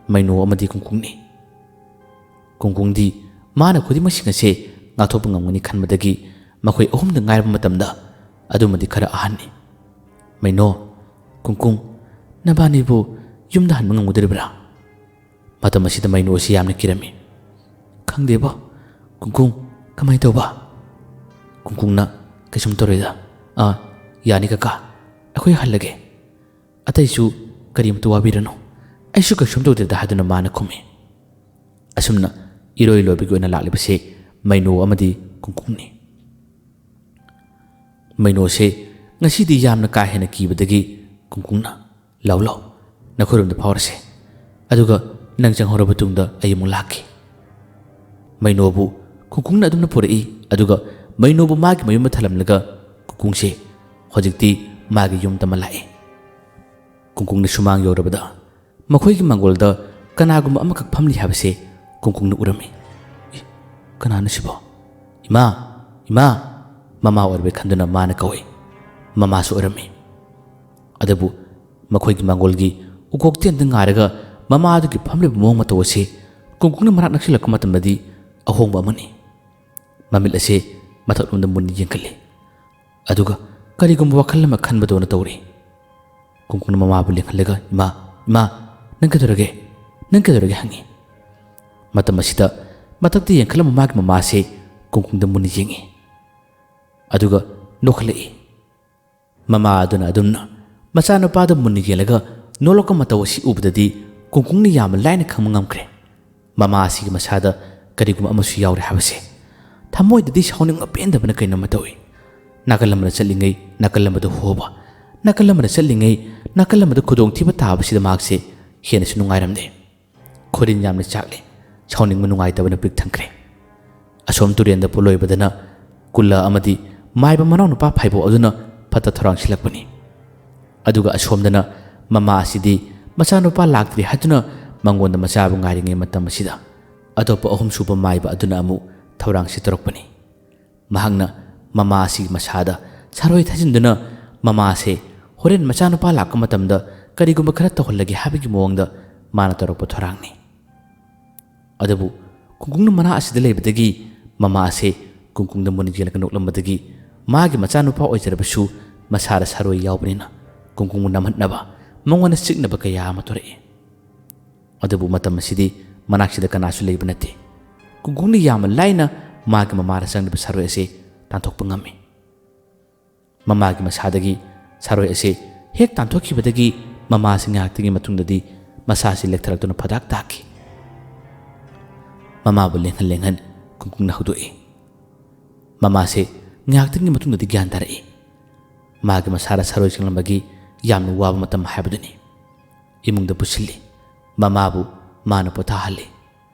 ꯃꯩꯅꯣ ꯑꯃꯗꯤ ꯀꯨꯡꯀꯨꯡꯅꯤ꯫ ꯀꯨꯡꯀꯨꯡꯗꯤ ꯃꯥꯅ ꯈꯨꯗꯤꯡꯃꯛꯁꯤꯡ ꯑꯁꯤ ꯉꯥꯛꯊꯣꯛꯄ ꯉꯝꯒꯅꯤ ꯈꯟꯕꯗꯒꯤ ꯃꯈꯣꯏ ꯑꯍꯨꯝꯗ ꯉꯥꯏꯔꯕ ꯃꯇꯝꯗ ꯑꯗꯨꯃꯗꯤ ꯈꯔ ꯑꯍꯟꯅꯤ꯫ "ꯃꯩꯅꯣ, ꯀꯨꯡꯀꯨꯡ, ꯅꯕꯥꯅꯤꯕꯨ ꯌꯨꯝꯗ ꯍꯟꯕ ꯉꯝꯒꯗꯧꯔꯤꯕ꯭ꯔꯥ?" ꯃꯇꯝ ꯑꯁꯤꯗ ꯃꯩꯅꯣ ꯑꯁꯤ ꯌꯥꯝꯅ ꯀꯤꯔꯝꯃꯤ꯫ "ꯈꯪꯗꯦꯕꯣ꯫ ꯀꯨꯡꯀꯨꯡ, ꯀꯃꯥꯏꯅ ꯇꯧꯕ?" ꯀꯨꯡꯀꯨꯡꯅ, "ꯀꯩꯁꯨꯝ ꯇꯧꯔꯣꯏꯗ꯫ ꯑꯥ, ꯌꯥꯅꯤ ꯀꯀꯥ, ꯑꯩꯈꯣꯏ ꯍꯜꯂꯒꯦ꯫ ꯑꯇꯩꯁꯨ ꯀꯔꯤꯝꯇ ꯋꯥꯕꯤꯔꯅꯨ꯫ ꯑꯩꯁꯨ ꯀꯩꯁꯨꯝ ꯇꯧꯗꯦꯗ" ꯍꯥꯏꯗꯨꯅ ꯃꯥꯅ ꯈꯨꯝꯃꯤ꯫ ꯑꯁꯨꯝꯅ ꯏꯔꯣꯏ ꯂꯣꯏꯕꯒꯤ ꯑꯣꯏꯅ ꯂꯥꯛꯂꯤꯕꯁꯤ ꯃꯩꯅꯣ ꯑꯃꯗꯤ ꯀꯨꯡꯀꯨꯡꯅꯤ꯫ ꯃꯩꯅꯣꯁꯦ ꯉꯁꯤꯗꯤ ꯌꯥꯝꯅ ꯀꯥ ꯍꯦꯟꯅ ꯀꯤꯕꯗꯒꯤ ꯀꯨꯡꯀꯨꯡꯅ, "ꯂꯥꯎ ꯂꯥꯎ, ꯅꯈꯣꯏꯔꯣꯝꯗ ꯐꯥꯎꯔꯁꯦ꯫ ꯑꯗꯨꯒ ꯅꯪ ꯆꯪꯍꯧꯔꯕ ꯇꯨꯡꯗ ꯑꯩ ꯑꯃꯨꯛ ꯂꯥꯛꯀꯦ꯫" ꯃꯩꯅꯣꯕꯨ ꯀꯨꯡꯀꯨꯡꯅ ꯑꯗꯨꯝꯅ ꯄꯨꯔꯛꯏ꯫ ꯑꯗꯨꯒ ꯃꯩꯅꯣꯕꯨ ꯃꯥꯒꯤ ꯃꯌꯨꯝꯗ ꯊꯜꯂꯝꯂꯒ ꯀꯨꯡꯀꯨꯡꯁꯦ ꯍꯧꯖꯤꯛꯇꯤ ꯃꯥꯒꯤ ꯌꯨꯝꯗ ꯑꯃ ꯂꯥꯛꯏ꯫ ꯀꯨꯡꯀꯨꯡꯅ ꯁꯨꯃꯥꯡ ꯌꯧꯔꯕꯗ ꯃꯈꯣꯏꯒꯤ ꯃꯥꯡꯒꯣꯜꯗ ꯀꯅꯥꯒꯨꯝꯕ ꯑꯃꯈꯛ ꯐꯝꯂꯤ ꯍꯥꯏꯕꯁꯦ ꯀꯨꯡꯀꯨꯡꯅ ꯎꯔꯝꯃꯤ꯫ "ꯏ, ꯀꯅꯥꯅꯣ ꯁꯤꯕꯣ? ꯏꯃꯥ, ꯏꯃꯥ!" ꯃꯃꯥ ꯑꯣꯏꯔꯕꯣꯏ ꯈꯟꯗꯨꯅ ꯃꯥꯅ ꯀꯧꯏ꯫ ꯃꯃꯥꯁꯨ ꯑꯣꯏꯔꯝꯃꯤ꯫ ꯑꯗꯨꯕꯨ ꯃꯈꯣꯏꯒꯤ ꯃꯥꯡꯒꯣꯜꯒꯤ ꯎꯀꯣꯛꯇꯦꯟꯗ ꯉꯥꯏꯔꯒ ꯃꯃꯥꯗꯨꯒꯤ ꯐꯝꯂꯤꯕ ꯃꯑꯣꯡ ꯃꯇꯧ ꯑꯁꯤ ꯀꯨꯡꯀꯨꯡꯅ ꯃꯅꯥꯛ ꯅꯛꯁꯤꯜꯂꯛꯄ ꯃꯇꯝꯗꯗꯤ ꯑꯍꯣꯡꯕ ꯑꯃꯅꯤ꯫ ꯃꯃꯤꯠ ꯑꯁꯤ ꯃꯊꯛꯂꯣꯝꯗ ꯃꯨꯟꯅ ꯌꯦꯡꯈꯠꯂꯤ꯫ ꯑꯗꯨꯒ ꯀꯔꯤꯒꯨꯝꯕ ꯋꯥꯈꯜ ꯑꯃ ꯈꯟꯕꯗꯧꯅ ꯇꯧꯔꯤ꯫ ꯀꯨꯡꯀꯨꯡꯅ ꯃꯃꯥꯕꯨ ꯂꯦꯡꯍꯜꯂꯒ, "ꯏꯃꯥ, ꯏꯃꯥ, ꯅꯪ ꯀꯩꯗꯧꯔꯒꯦ?" "ꯅꯪ ꯀꯩꯗꯧꯔꯒꯦ?" ꯍꯪꯉꯤ꯫ ꯃꯇꯝ ꯑꯁꯤꯗ ꯃꯊꯛꯇ ꯌꯦꯡꯈꯠꯂꯝꯕ ꯃꯥꯒꯤ ꯃꯃꯥꯁꯦ ꯀꯨꯡꯀꯨꯡꯗ ꯃꯨꯟꯅ ꯌꯦꯡꯉꯤ꯫ ꯑꯗꯨꯒ ꯅꯣꯛꯈꯠꯂꯛꯏ꯫ ꯃꯃꯥ ꯑꯗꯨꯅ ꯑꯗꯨꯝꯅ ꯃꯆꯥꯅꯨꯄꯥꯗ ꯃꯨꯟꯅ ꯌꯦꯡꯂꯒ ꯅꯣꯛꯂꯛꯄ ꯃꯇꯧ ꯑꯁꯤ ꯎꯕꯗꯗꯤ ꯀꯨꯡꯀꯨꯡꯅ ꯌꯥꯝꯅ ꯂꯥꯏꯅ ꯈꯪꯕ ꯉꯝꯈ꯭ꯔꯦ꯫ ꯃꯃꯥ ꯑꯁꯤꯒꯤ ꯃꯁꯥꯗ ꯀꯔꯤꯒꯨꯝꯕ ꯑꯃꯁꯨ ꯌꯥꯎꯔꯦ ꯍꯥꯏꯕꯁꯦ꯫ ꯊꯃꯣꯏꯗꯗꯤ ꯁꯥꯎꯅꯤꯡꯕ ꯄꯦꯟꯗꯕꯅ ꯀꯩꯅꯣꯝꯃ ꯇꯧꯏ꯫ ꯅꯥꯀꯜ ꯑꯃꯗ ꯆꯠꯂꯤꯉꯩ ꯅꯥꯀꯜ ꯑꯃꯗ ꯍꯣꯕ, ꯅꯥꯀꯜ ꯑꯃꯗ ꯆꯠꯂꯤꯉꯩ ꯅꯥꯀꯜ ꯑꯃꯗ ꯈꯨꯗꯣꯡꯊꯤꯕ ꯇꯥꯕꯁꯤꯗ ꯃꯍꯥꯛꯁꯦ ꯍꯦꯟꯅꯁꯨ ꯅꯨꯡꯉꯥꯏꯔꯝꯗꯦ꯫ ꯈꯣꯔꯤꯟ ꯌꯥꯝꯅ ꯆꯥꯛꯂꯦ꯫ ꯁꯥꯎꯅꯤꯡꯕ ꯅꯨꯡꯉꯥꯏꯇꯕꯅ ꯄꯤꯛ ꯊꯟꯈ꯭ꯔꯦ꯫ ꯑꯁꯣꯝ ꯇꯨꯔꯦꯟꯗ ꯄꯣꯠꯂꯣꯏꯕꯗꯅ ꯀꯨꯜꯂ ꯑꯃꯗꯤ ꯃꯥꯏꯕ ꯃꯅꯥꯎꯅꯨꯄꯥ ꯐꯥꯏꯕꯣꯛ ꯑꯗꯨꯅ ꯐꯠꯇ ꯊꯧꯔꯥꯡ ꯁꯤꯜꯂꯛꯄꯅꯤ꯫ ꯑꯗꯨꯒ ꯑꯁꯣꯝꯗꯅ ꯃꯃꯥ ꯑꯁꯤꯗꯤ ꯃꯆꯥꯅꯨꯄꯥ ꯂꯥꯛꯇ꯭ꯔꯤ ꯍꯥꯏꯗꯨꯅ ꯃꯉꯣꯟꯗ ꯃꯆꯥꯕꯨ ꯉꯥꯏꯔꯤꯉꯩ ꯃꯇꯝ ꯑꯁꯤꯗ ꯑꯇꯣꯞꯄ ꯑꯍꯨꯝꯁꯨꯕ ꯃꯥꯏꯕ ꯑꯗꯨꯅ ꯑꯃꯨꯛ ꯊꯧꯔꯥꯡꯁꯤ ꯇꯧꯔꯛꯄꯅꯤ꯫ ꯃꯍꯥꯛꯅ ꯃꯃꯥ ꯑꯁꯤꯒꯤ ꯃꯁꯥꯗ ꯁꯥꯔꯣꯏ ꯊꯥꯖꯤꯟꯗꯨꯅ ꯃꯃꯥꯁꯦ ꯍꯣꯔꯦꯟ ꯃꯆꯥꯅꯨꯄꯥ ꯂꯥꯛꯄ ꯃꯇꯝꯗ ꯀꯔꯤꯒꯨꯝꯕ ꯈꯔ ꯇꯧꯍꯜꯂꯒꯦ ꯍꯥꯏꯕꯒꯤ ꯃꯑꯣꯡꯗ ꯃꯥꯅ ꯇꯧꯔꯛꯄ ꯊꯧꯔꯥꯡꯅꯤ꯫ ꯑꯗꯨꯕꯨ ꯀꯨꯡꯀꯨꯡꯅ ꯃꯅꯥ ꯑꯁꯤꯗ ꯂꯩꯕꯗꯒꯤ ꯃꯃꯥ ꯑꯁꯦ ꯀꯨꯡꯀꯨꯡꯗ ꯃꯨꯟꯅ ꯌꯦꯡꯂꯒ ꯅꯣꯛꯂꯝꯕꯗꯒꯤ ꯃꯥꯒꯤ ꯃꯆꯥꯅꯨꯄꯥ ꯑꯣꯏꯖꯔꯕꯁꯨ ꯃꯁꯥꯗ ꯁꯥꯔꯣꯏ ꯌꯥꯎꯕꯅꯤꯅ ꯀꯨꯡꯀꯨꯡꯕꯨ ꯅꯝꯍꯠꯅꯕ, ꯃꯉꯣꯟꯗ ꯆꯤꯛꯅꯕ ꯀꯌꯥ ꯑꯃ ꯊꯣꯔꯛꯏ꯫ ꯑꯗꯨꯕꯨ ꯃꯇꯝ ꯑꯁꯤꯗꯤ ꯃꯅꯥꯛꯁꯤꯗ ꯀꯅꯥꯁꯨ ꯂꯩꯕ ꯅꯠꯇꯦ꯫ ꯀꯨꯡꯀꯨꯡꯅ ꯌꯥꯝꯅ ꯂꯥꯏꯅ ꯃꯥꯒꯤ ꯃꯃꯥꯗ ꯆꯪꯂꯤꯕ ꯁꯥꯔꯣꯏ ꯑꯁꯤ ꯇꯥꯟꯊꯣꯛꯄ ꯉꯝꯃꯤ꯫ ꯃꯃꯥꯒꯤ ꯃꯁꯥꯗꯒꯤ ꯁꯥꯔꯣꯏ ꯑꯁꯤ ꯍꯦꯛ ꯇꯥꯟꯊꯣꯛꯈꯤꯕꯗꯒꯤ ꯃꯃꯥꯁꯤ ꯉꯥꯏꯍꯥꯛꯇꯒꯤ ꯃꯇꯨꯡꯗꯗꯤ ꯃꯁꯥꯁꯤ ꯂꯦꯛꯊꯔꯛꯇꯨꯅ ꯐꯗꯥꯛ ꯇꯥꯈꯤ꯫ ꯃꯃꯥꯕꯨ ꯂꯦꯡꯍꯟ ꯂꯦꯡꯍꯟ ꯀꯨꯡꯀꯨꯡꯅ ꯍꯧꯗꯣꯛꯏ꯫ ꯃꯃꯥꯁꯦ ꯉꯥꯏꯍꯥꯛꯇꯪꯒꯤ ꯃꯇꯨꯡꯗꯗꯤ ꯒ꯭ꯌꯥꯟ ꯇꯥꯔꯛꯏ꯫ ꯃꯥꯒꯤ ꯃꯁꯥꯗ ꯁꯥꯔꯣꯏ ꯆꯪꯂꯝꯕꯒꯤ ꯌꯥꯝꯅ ꯋꯥꯕ ꯃꯇꯝ ꯍꯥꯏꯕꯗꯨꯅꯤ꯫ ꯏꯃꯨꯡꯗ ꯄꯨꯁꯤꯜꯂꯤ꯫ ꯃꯃꯥꯕꯨ ꯃꯥꯅ ꯄꯣꯊꯥꯍꯜꯂꯤ꯫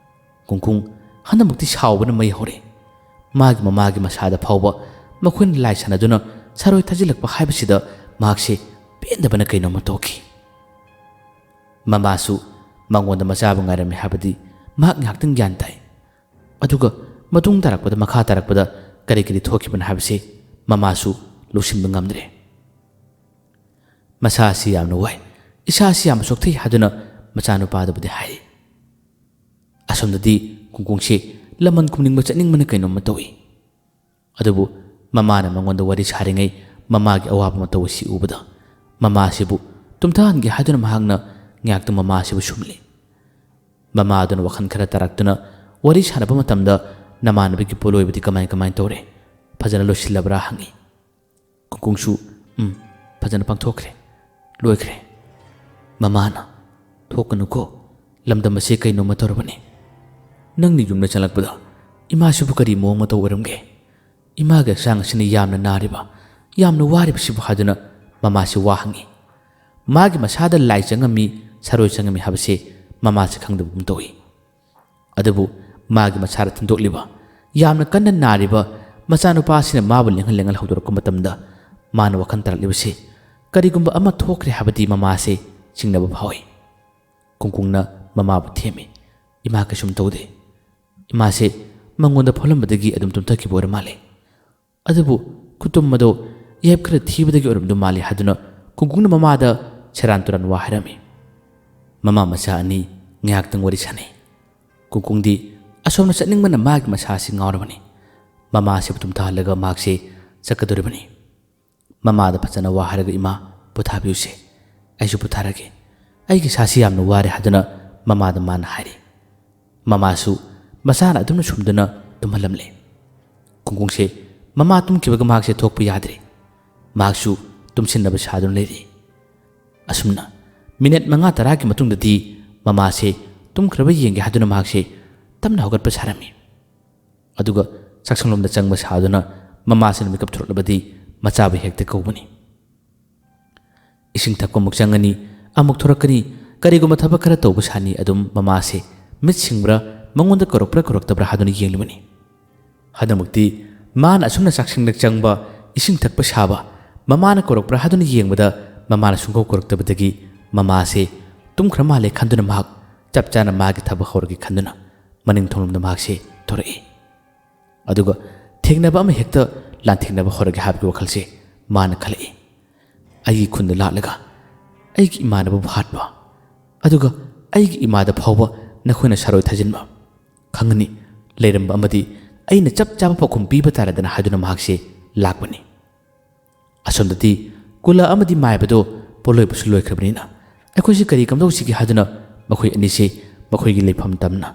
ꯀꯨꯡꯀꯨꯡ ꯍꯟꯗꯛꯃꯛꯇꯤ ꯁꯥꯎꯕꯅ ꯃꯩ ꯍꯧꯔꯦ꯫ ꯃꯥꯒꯤ ꯃꯃꯥꯒꯤ ꯃꯁꯥꯗ ꯐꯥꯎꯕ ꯃꯈꯣꯏꯅ ꯂꯥꯏ ꯁꯥꯟꯅꯗꯨꯅ ꯁꯥꯔꯣꯏ ꯊꯥꯖꯤꯜꯂꯛꯄ ꯍꯥꯏꯕꯁꯤꯗ ꯃꯍꯥꯛꯁꯦ ꯄꯦꯟꯗꯕꯅ ꯀꯩꯅꯣꯝꯃ ꯇꯧꯈꯤ꯫ ꯃꯃꯥꯁꯨ ꯃꯉꯣꯟꯗ ꯃꯆꯥꯕꯨ ꯉꯥꯏꯔꯝꯃꯤ ꯍꯥꯏꯕꯗꯤ ꯃꯍꯥꯛ ꯉꯥꯏꯍꯥꯛꯇꯪ ꯒ꯭ꯌꯥꯟ ꯇꯥꯏ꯫ ꯑꯗꯨꯒ ꯃꯇꯨꯡ ꯇꯥꯔꯛꯄꯗ, ꯃꯈꯥ ꯇꯥꯔꯛꯄꯗ ꯀꯔꯤ ꯀꯔꯤ ꯊꯣꯛꯈꯤꯕꯅꯣ ꯍꯥꯏꯕꯁꯤ ꯃꯃꯥꯁꯨ ꯂꯧꯁꯤꯟꯕ ꯉꯝꯗ꯭ꯔꯦ꯫ ꯃꯁꯥ ꯑꯁꯤ ꯌꯥꯝꯅ ꯋꯥꯏ, ꯏꯁꯥ ꯑꯁꯤ ꯌꯥꯝꯅ ꯆꯣꯛꯊꯩ ꯍꯥꯏꯗꯨꯅ ꯃꯆꯥꯅꯨꯄꯥꯗꯨꯕꯨꯗꯤ ꯍꯥꯏꯔꯤ꯫ ꯑꯁꯣꯝꯗꯗꯤ ꯀꯨꯡꯀꯨꯡꯁꯤ ꯂꯃꯟ ꯈꯨꯝꯅꯤꯡꯕ ꯆꯠꯅꯤꯡꯕꯅ ꯀꯩꯅꯣꯝꯃ ꯇꯧꯏ꯫ ꯑꯗꯨꯕꯨ ꯃꯃꯥꯅ ꯃꯉꯣꯟꯗ ꯋꯥꯔꯤ ꯁꯥꯔꯤꯉꯩ ꯃꯃꯥꯒꯤ ꯑꯋꯥꯕ ꯃꯇꯧ ꯑꯁꯤ ꯎꯕꯗ ꯃꯃꯥꯁꯤꯕꯨ ꯇꯨꯝꯊꯍꯟꯒꯦ ꯍꯥꯏꯗꯨꯅ ꯃꯍꯥꯛꯅ ꯉꯥꯏꯍꯥꯛꯇꯪ ꯃꯃꯥꯁꯤꯕꯨ ꯁꯨꯝꯂꯤ꯫ ꯃꯃꯥꯗꯨꯅ ꯋꯥꯈꯜ ꯈꯔ ꯇꯥꯔꯛꯇꯨꯅ ꯋꯥꯔꯤ ꯁꯥꯟꯅꯕ ꯃꯇꯝꯗ, "ꯅꯃꯥꯟꯅꯕꯒꯤ ꯄꯣꯠꯂꯣꯏꯕꯗꯤ ꯀꯃꯥꯏ ꯀꯃꯥꯏ ꯇꯧꯔꯦ? ꯐꯖꯅ ꯂꯣꯏꯁꯤꯜꯂꯕ꯭ꯔꯥ?" ꯍꯪꯉꯤ꯫ ꯀꯨꯡꯀꯨꯡꯁꯨ, "ꯎꯝ, ꯐꯖꯅ ꯄꯥꯡꯊꯣꯛꯈ꯭ꯔꯦ, ꯂꯣꯏꯈ꯭ꯔꯦ꯫" ꯃꯃꯥꯅ, "ꯊꯣꯛꯀꯅꯨꯀꯣ, ꯂꯝꯗꯝ ꯑꯁꯦ ꯀꯩꯅꯣꯝꯃ ꯇꯧꯔꯕꯅꯤ꯫ ꯅꯪꯅ ꯌꯨꯝꯗ ꯆꯪꯂꯛꯄꯗ ꯏꯃꯥꯁꯤꯕꯨ ꯀꯔꯤ ꯃꯑꯣꯡ ꯃꯇꯧ ꯑꯣꯏꯔꯝꯒꯦ? ꯏꯃꯥꯒꯤ ꯍꯛꯆꯥꯡ ꯑꯁꯤꯅ ꯌꯥꯝꯅ ꯅꯥꯔꯤꯕ, ꯌꯥꯝꯅ ꯋꯥꯔꯤꯕꯁꯤꯕꯨ?" ꯍꯥꯏꯗꯨꯅ ꯃꯃꯥꯁꯤ ꯋꯥ ꯍꯪꯉꯤ꯫ ꯃꯥꯒꯤ ꯃꯁꯥꯗ ꯂꯥꯏ ꯆꯪꯉꯝꯃꯤ, ꯁꯔꯣꯏ ꯆꯪꯉꯝꯃꯤ ꯍꯥꯏꯕꯁꯦ ꯃꯃꯥꯁꯤ ꯈꯪꯗꯕꯒꯨꯝ ꯇꯧꯏ꯫ ꯑꯗꯨꯕꯨ ꯃꯥꯒꯤ ꯃꯁꯥꯗ ꯊꯤꯟꯗꯣꯛꯂꯤꯕ, ꯌꯥꯝꯅ ꯀꯟꯅ ꯅꯥꯔꯤꯕ ꯃꯆꯥꯅꯨꯄꯥ ꯑꯁꯤꯅ ꯃꯥꯕꯨ ꯂꯦꯡꯍꯟ ꯂꯦꯡꯍꯜ ꯍꯧꯗꯣꯔꯛꯄ ꯃꯇꯝꯗ, ꯃꯥꯅ ꯋꯥꯈꯜ ꯇꯥꯔꯛꯂꯤꯕꯁꯤ ꯀꯔꯤꯒꯨꯝꯕ ꯑꯃ ꯊꯣꯛꯈ꯭ꯔꯦ ꯍꯥꯏꯕꯗꯤ ꯃꯃꯥꯁꯦ ꯆꯤꯡꯅꯕ ꯐꯥꯎꯏ꯫ ꯀꯨꯡꯀꯨꯡꯅ ꯃꯃꯥꯕꯨ ꯊꯦꯝꯃꯤ, "ꯏꯃꯥ ꯀꯩꯁꯨꯝ ꯇꯧꯗꯦ꯫ ꯏꯃꯥꯁꯦ ꯃꯉꯣꯟꯗ ꯐꯣꯠꯂꯝꯕꯗꯒꯤ ꯑꯗꯨꯝ ꯇꯨꯝꯊꯈꯤꯕ ꯑꯣꯏꯔ ꯃꯥꯜꯂꯦ꯫ ꯑꯗꯨꯕꯨ ꯈꯨꯇꯨꯝ ꯑꯗꯣ ꯌꯥꯏꯞ ꯈꯔ ꯊꯤꯕꯗꯒꯤ ꯑꯣꯏꯔꯝꯗꯧ ꯃꯥꯜꯂꯤ" ꯍꯥꯏꯗꯨꯅ ꯀꯨꯡꯀꯨꯡꯅ ꯃꯃꯥꯗ ꯁꯦꯔꯥꯟ ꯇꯨꯔꯥꯟ ꯋꯥ ꯍꯥꯏꯔꯝꯃꯤ꯫ ꯃꯃꯥ ꯃꯆꯥ ꯑꯅꯤ ꯉꯥꯏꯍꯥꯛꯇꯪ ꯋꯥꯔꯤ ꯁꯥꯟꯅꯩ꯫ ꯀꯨꯡꯀꯨꯡꯗꯤ ꯑꯁꯣꯝꯗ ꯆꯠꯅꯤꯡꯕꯅ ꯃꯥꯒꯤ ꯃꯁꯥꯁꯤ ꯉꯥꯎꯔꯕꯅꯤ꯫ ꯃꯃꯥꯁꯤꯕꯨ ꯇꯨꯝꯊꯍꯜꯂꯒ ꯃꯍꯥꯛꯁꯦ ꯆꯠꯀꯗꯧꯔꯤꯕꯅꯤ꯫ ꯃꯃꯥꯗ ꯐꯖꯅ ꯋꯥ ꯍꯥꯏꯔꯒ, "ꯏꯃꯥ, ꯄꯣꯊꯥꯕꯤꯌꯨꯁꯦ, ꯑꯩꯁꯨ ꯄꯣꯊꯥꯔꯒꯦ, ꯑꯩꯒꯤ ꯏꯁꯥꯁꯤ ꯌꯥꯝꯅ ꯋꯥꯔꯦ" ꯍꯥꯏꯗꯨꯅ ꯃꯃꯥꯗ ꯃꯥꯅ ꯍꯥꯏꯔꯤ꯫ ꯃꯃꯥꯁꯨ ꯃꯆꯥꯅ ꯑꯗꯨꯝꯅ ꯁꯨꯝꯗꯨꯅ ꯇꯨꯝꯍꯜꯂꯝꯂꯦ꯫ ꯀꯨꯡꯀꯨꯡꯁꯦ ꯃꯃꯥ ꯇꯨꯝꯈꯤꯕꯒ ꯃꯍꯥꯛꯁꯦ ꯊꯣꯛꯄ ꯌꯥꯗ꯭ꯔꯦ꯫ ꯃꯍꯥꯛꯁꯨ ꯇꯨꯝꯁꯤꯟꯅꯕ ꯁꯥꯗꯨꯅ ꯂꯩꯔꯤ꯫ ꯑꯁꯨꯝꯅ ꯃꯤꯅꯠ ꯃꯉꯥ ꯇꯔꯥꯒꯤ ꯃꯇꯨꯡꯗꯗꯤ ꯃꯃꯥꯁꯦ ꯇꯨꯝꯈ꯭ꯔꯕ ꯌꯦꯡꯒꯦ ꯍꯥꯏꯗꯨꯅ ꯃꯍꯥꯛꯁꯦ ꯇꯞꯅ ꯍꯧꯒꯠꯄ ꯁꯥꯔꯝꯃꯤ꯫ ꯑꯗꯨꯒ ꯆꯥꯛꯁꯪꯂꯣꯝꯗ ꯆꯪꯕ ꯁꯥꯗꯨꯅ ꯃꯃꯥꯁꯤꯅ ꯃꯤꯀꯞ ꯊꯣꯛꯂꯛꯂꯕꯗꯤ ꯃꯆꯥꯕꯨ ꯍꯦꯛꯇ ꯀꯧꯕꯅꯤ꯫ ꯏꯁꯤꯡ ꯊꯛꯄ ꯑꯃꯨꯛ ꯆꯪꯒꯅꯤ, ꯑꯃꯨꯛ ꯊꯣꯔꯛꯀꯅꯤ, ꯀꯔꯤꯒꯨꯝꯕ ꯊꯕꯛ ꯈꯔ ꯇꯧꯕ ꯁꯥꯅꯤ, ꯑꯗꯨꯝ ꯃꯃꯥꯁꯦ ꯃꯤꯠ ꯁꯤꯡꯕ꯭ꯔꯥ, ꯃꯉꯣꯟꯗ ꯀꯧꯔꯛꯄ꯭ꯔꯥ ꯀꯧꯔꯛꯇꯕ꯭ꯔꯥ ꯍꯥꯏꯗꯨꯅ ꯌꯦꯡꯂꯤꯕꯅꯤ꯫ ꯍꯟꯗꯛꯃꯛꯇꯤ ꯃꯥꯅ ꯑꯁꯨꯝꯅ ꯆꯥꯛꯁꯪꯗ ꯆꯪꯕ, ꯏꯁꯤꯡ ꯊꯛꯄ ꯁꯥꯕ, ꯃꯃꯥꯅ ꯀꯧꯔꯛꯄ꯭ꯔꯥ ꯍꯥꯏꯗꯨꯅ ꯌꯦꯡꯕꯗ ꯃꯃꯥꯅ ꯁꯨꯡꯀꯧ ꯀꯧꯔꯛꯇꯕꯗꯒꯤ ꯃꯃꯥꯁꯦ ꯇꯨꯝꯈ꯭ꯔ ꯃꯥꯜꯂꯦ ꯈꯟꯗꯨꯅ ꯃꯍꯥꯛ ꯆꯞ ꯆꯥꯅ ꯃꯥꯒꯤ ꯊꯕꯛ ꯍꯧꯔꯒꯦ ꯈꯟꯗꯨꯅ ꯃꯅꯤꯡ ꯊꯣꯡꯂꯣꯝꯗ ꯃꯍꯥꯛꯁꯦ ꯊꯣꯔꯛꯏ꯫ ꯑꯗꯨꯒ ꯊꯦꯡꯅꯕ ꯑꯃ ꯍꯦꯛꯇ ꯂꯥꯟꯊꯦꯡꯅꯕ ꯍꯧꯔꯒꯦ ꯍꯥꯏꯕꯒꯤ ꯋꯥꯈꯜꯁꯦ ꯃꯥꯅ ꯈꯜꯂꯛꯏ꯫ ꯑꯩꯒꯤ ꯈꯨꯟꯗ ꯂꯥꯛꯂꯒ ꯑꯩꯒꯤ ꯏꯃꯥꯟꯅꯕꯕꯨ ꯍꯥꯠꯄ, ꯑꯗꯨꯒ ꯑꯩꯒꯤ ꯏꯃꯥꯗ ꯐꯥꯎꯕ ꯅꯈꯣꯏꯅ ꯁꯔꯣꯏ ꯊꯥꯖꯤꯟꯕ, ꯈꯪꯒꯅꯤ, ꯂꯩꯔꯝꯕ ꯑꯃꯗꯤ ꯑꯩꯅ ꯆꯞ ꯆꯥꯕ ꯄꯥꯎꯈꯨꯝ ꯄꯤꯕ ꯇꯥꯔꯦꯗꯅ ꯍꯥꯏꯗꯨꯅ ꯃꯍꯥꯛꯁꯦ ꯂꯥꯛꯄꯅꯤ꯫ ꯑꯁꯣꯝꯗꯗꯤ ꯀꯨꯂꯥ ꯑꯃꯗꯤ ꯃꯥꯏꯕꯗꯣ ꯄꯣꯠꯂꯣꯏꯕꯁꯨ ꯂꯣꯏꯈ꯭ꯔꯕꯅꯤꯅ ꯑꯩꯈꯣꯏꯁꯤ ꯀꯔꯤ ꯀꯝꯗꯧꯁꯤꯒꯦ ꯍꯥꯏꯗꯨꯅ ꯃꯈꯣꯏ ꯑꯅꯤꯁꯦ ꯃꯈꯣꯏꯒꯤ ꯂꯩꯐꯝ ꯇꯝꯅ